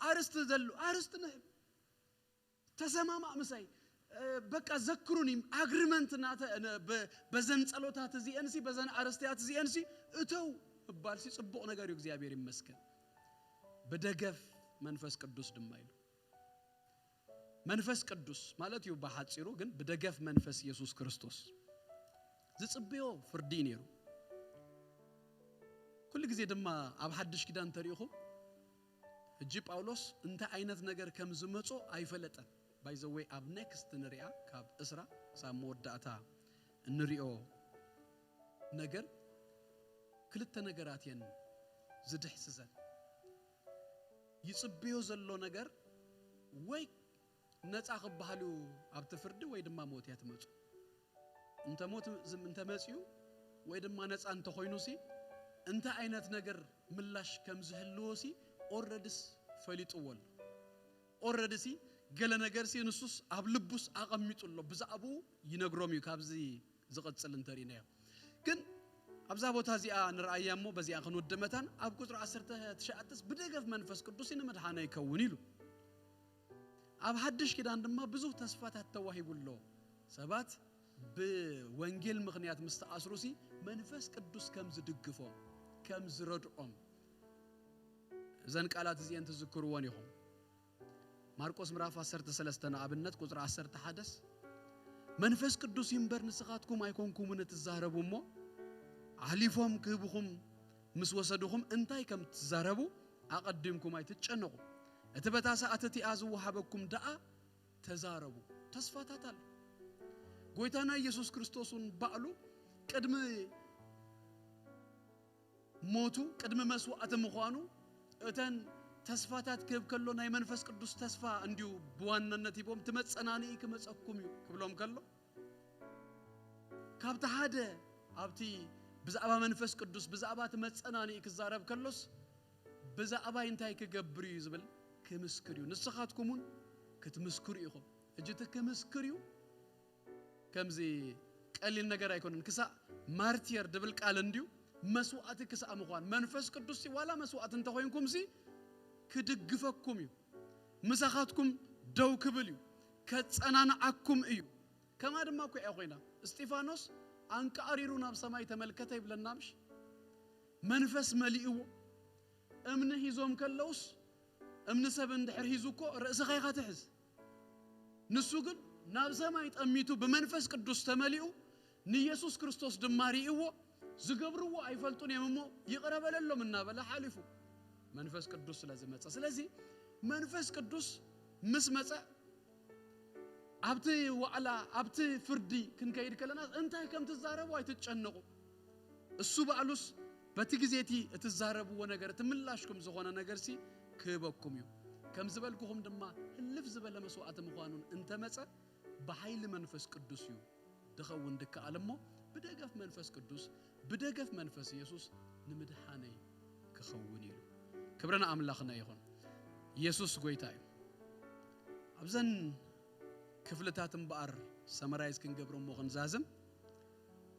ኣርስቲ ዘሉ ኣርስቲ ንሕብ ተሰማማእ ምሳይ በቃ ዘክሩኒ። ኣግሪመንት ናተ በዘን ጸሎታት እዚአንሲ በዘን ኣረስትያት እዚአንሲ እተው እባልሲ ጽቡቕ ነገር እዩ። እግዚኣብሔር ይመስገን። ብደገፍ መንፈስ ቅዱስ ድማ ኢሉ መንፈስ ቅዱስ ማለት እዩ ብሓጺሩ፣ ግን ብደገፍ መንፈስ ኢየሱስ ክርስቶስ ዝጽብዮ ፍርዲ እዩ ነይሩ። ኩሉ ግዜ ድማ ኣብ ሓድሽ ኪዳን ተሪእኹም ሕጂ ጳውሎስ እንታይ ዓይነት ነገር ከም ዝመጾ ኣይፈለጠን። ባይዘወይ ኣብ ኔክስት ንሪኣ ካብ እስራ ክሳብ መወዳእታ እንሪኦ ነገር ክልተ ነገራት እየን ዝድሕስሰን። ይጽብዮ ዘሎ ነገር ወይ ነፃ ክበሃል እዩ ኣብቲ ፍርዲ ወይ ድማ ሞት እያ ትመፁ። እንተ ሞት ዝም-፣ እንተ መፅዩ ወይ ድማ ነፃ እንተኾይኑ ሲ እንታይ ዓይነት ነገር ምላሽ ከም ዝህልዎ ሲ ኦረድስ ፈሊጥዎ ኣሎ። ኦረዲ ሲ ገለ ነገር ሲ ንሱስ ኣብ ልቡስ ኣቐሚጡ ኣሎ፣ ብዛዕባኡ ይነግሮም እዩ። ካብዚ ዝቕጽል እንተሪእናዮ ግን ኣብዛ ቦታ እዚኣ ንርኣያ እሞ በዚኣ ክንውድ መታን ኣብ ቁጽሪ ዓሰርተ ትሽዓተስ ብደገፍ መንፈስ ቅዱስ እዩ ንምድሓነ ይከውን ኢሉ። ኣብ ሓድሽ ኪዳን ድማ ብዙሕ ተስፋታት ተዋሂቡ ኣሎ። ሰባት ብወንጌል ምኽንያት ምስ ተኣስሩ ሲ መንፈስ ቅዱስ ከም ዝድግፎም ከም ዝረድኦም እዘን ቃላት እዚአን ትዝክርዎን ኢኹም። ማርቆስ ምዕራፍ ዓሰርተ ሰለስተ ንኣብነት ቁጽሪ ዓሰርተ ሓደስ መንፈስ ቅዱስ ይንበር ንስኻትኩም ኣይኮንኩምን እትዛረቡ እሞ ኣሕሊፎም ክህብኹም ምስ ወሰድኹም እንታይ ከም ትዛረቡ ኣቐዲምኩም ኣይትጨነቑ። እቲ በታ ሰዓት እቲኣ ዝወሃበኩም ደኣ ተዛረቡ። ተስፋታት ኣሎ። ጎይታና ኢየሱስ ክርስቶስ እውን ባዕሉ ቅድሚ ሞቱ ቅድሚ መስዋዕቲ ምዃኑ እተን ተስፋታት ክህብ ከሎ ናይ መንፈስ ቅዱስ ተስፋ እንዲዩ ብዋናነት ሂቦም እቲ መጸናንኢ ክመጸኩም እዩ ክብሎም ከሎ ካብቲ ሓደ ኣብቲ ብዛዕባ መንፈስ ቅዱስ ብዛዕባ እቲ መጸናንኢ ክዛረብ ከሎስ ብዛዕባይ እንታይ ክገብር እዩ ዝብል ክምስክር እዩ። ንስኻትኩም እውን ክትምስክሩ ኢኹም። እጅ እቲ ክምስክር እዩ ከምዚ ቀሊል ነገር ኣይኮነን። ክሳእ ማርቲር ድብል ቃል እንድዩ መስዋዕቲ ክሳእ ምዃን መንፈስ ቅዱስ ሲ ዋላ መስዋዕቲ እንተኾይንኩም ሲ ክድግፈኩም እዩ፣ ምሳኻትኩም ደው ክብል እዩ፣ ከጸናንዓኩም እዩ። ከማ ድማ እኮ እያ ኮይና። እስጢፋኖስ ኣንቃዕሪሩ ናብ ሰማይ ተመልከተ ይብለና ምሽ መንፈስ መሊእዎ እምኒ ሂዞም ከለውስ እምኒ ሰብ እንድሕር ሂዙ እኮ ርእስኻ ኢኻ ትሕዝ። ንሱ ግን ናብ ሰማይ ጠሚቱ ብመንፈስ ቅዱስ ተመሊኡ ንኢየሱስ ክርስቶስ ድማ ርእይዎ ዝገብርዎ ኣይፈልጡን እዮም እሞ ይቕረ በለሎም እናበለ ሓሊፉ መንፈስ ቅዱስ ስለ ዝመጸ። ስለዚ መንፈስ ቅዱስ ምስ መጸ ኣብቲ ዋዕላ ኣብቲ ፍርዲ ክንከይድ ከለና እንታይ ከም ትዛረቡ ኣይትጨነቑ። እሱ ባዕሉስ በቲ ግዜ እቲ እትዛረብዎ ነገር እቲ ምላሽኩም ዝኾነ ነገር ሲ ክህበኩም እዩ። ከም ዝበልኩኹም ድማ ህልፍ ዝበለ መስዋዕቲ ምዃኑን እንተመጸ ብሓይሊ መንፈስ ቅዱስ እዩ ድኸውን ድከኣል እሞ ብደገፍ መንፈስ ቅዱስ ብደገፍ መንፈስ ኢየሱስ ንምድሓነይ ክኸውን ኢሉ። ክብሪ ንኣምላኽና ይኹን። ኢየሱስ ጎይታ እዩ። ኣብዘን ክፍልታት እምበኣር ሰመራይዝ ክንገብሮ እሞ ክንዛዝም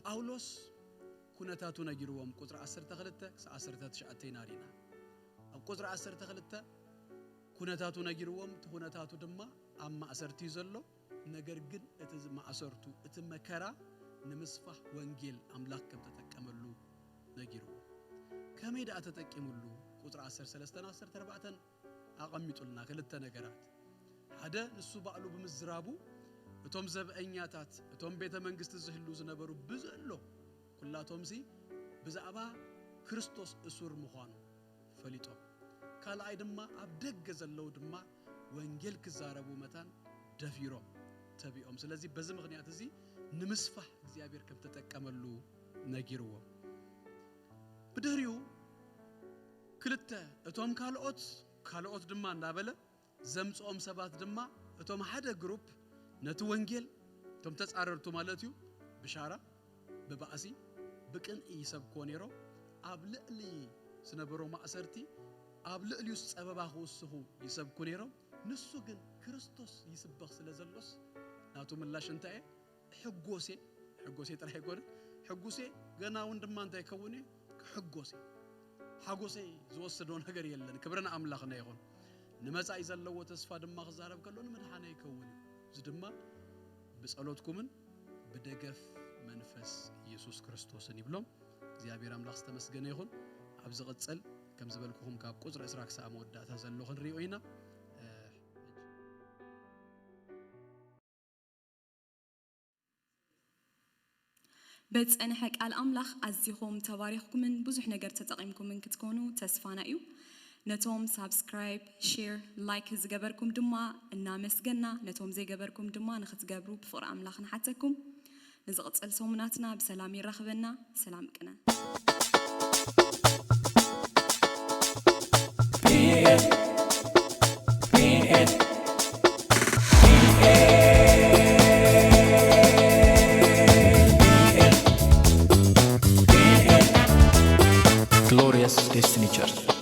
ጳውሎስ ኩነታቱ ነጊርዎም ቁፅሪ ዓሰርተ ክልተ ክሳብ ዓሰርተ ትሽዓተ ኢና ሪና። ኣብ ቁፅሪ ዓሰርተ ክልተ ኩነታቱ ነጊርዎም እቲ ኩነታቱ ድማ ኣብ ማእሰርቲ እዩ ዘሎ። ነገር ግን እቲ ማእሰርቱ እቲ መከራ ንምስፋሕ ወንጌል ኣምላኽ ከም ተጠቀመሉ ነጊርዎ። ከመይ ደኣ ተጠቂሙሉ? ቁፅሪ ዓሰርተ ሰለስተን ዓሰርተ ኣርባዕተን ኣቐሚጡልና ክልተ ነገራት። ሓደ ንሱ ባዕሉ ብምዝራቡ እቶም ዘብዐኛታት እቶም ቤተ መንግስቲ ዝህሉ ዝነበሩ ብዘሎ ኩላቶምሲ ብዛዕባ ክርስቶስ እሱር ምዃኑ ፈሊጦም። ካልኣይ ድማ ኣብ ደገ ዘለዉ ድማ ወንጌል ክዛረቡ መታን ደፊሮም ተቢኦም። ስለዚ በዚ ምኽንያት እዚ ንምስፋሕ እግዚኣብሔር ከም ተጠቀመሉ ነጊርዎም። ብድሕሪኡ ክልተ እቶም ካልኦት ካልኦት ድማ እንዳበለ ዘምፅኦም ሰባት ድማ እቶም ሓደ ግሩፕ ነቲ ወንጌል እቶም ተፃረርቱ ማለት እዩ ብሻራ ብባእሲ ብቅንኢ ይሰብክዎ ነይሮም። ኣብ ልዕሊ ዝነበሮ ማእሰርቲ ኣብ ልዕሊኡስ ፀበባ ክውስኹ ይሰብኩ ነይሮም። ንሱ ግን ክርስቶስ ይስበኽ ስለ ዘሎስ ናቱ ምላሽ እንታይ እየ? ሕጎሴ ሕጎሴ ጥራሕ ኣይኮነ ሕጉሴ ገና እውን ድማ እንታይ ከውን እዩ? ክሕጎሴ ሓጎሰይ ዝወስዶ ነገር የለን። ክብርን ኣምላኽና ይኹን። ንመጻኢ ዘለዎ ተስፋ ድማ ክዛረብ ከሎ ንምድሓነ ይከውን እዩ። እዚ ድማ ብጸሎትኩምን ብደገፍ መንፈስ ኢየሱስ ክርስቶስን ይብሎም። እግዚኣብሔር ኣምላኽ ዝተመስገነ ይኹን። ኣብ ዝቕጽል ከም ዝበልኩኹም ካብ ቁጽሪ ዕስራ ክሳብ መወዳእታ ዘሎ ክንሪኦ ኢና። በዝጸንሐ ቃል ኣምላኽ ኣዚኹም ተባሪኽኩምን ብዙሕ ነገር ተጠቒምኩምን ክትኮኑ ተስፋና እዩ። ነቶም ሳብስክራይብ፣ ሼር፣ ላይክ ዝገበርኩም ድማ እናመስገና፣ ነቶም ዘይገበርኩም ድማ ንኽትገብሩ ብፍቕሪ ኣምላኽ ንሓተኩም። ንዝቕጽል ሰሙናትና ብሰላም ይራኽበና። ሰላም ቅነ። Glorious Destiny Church.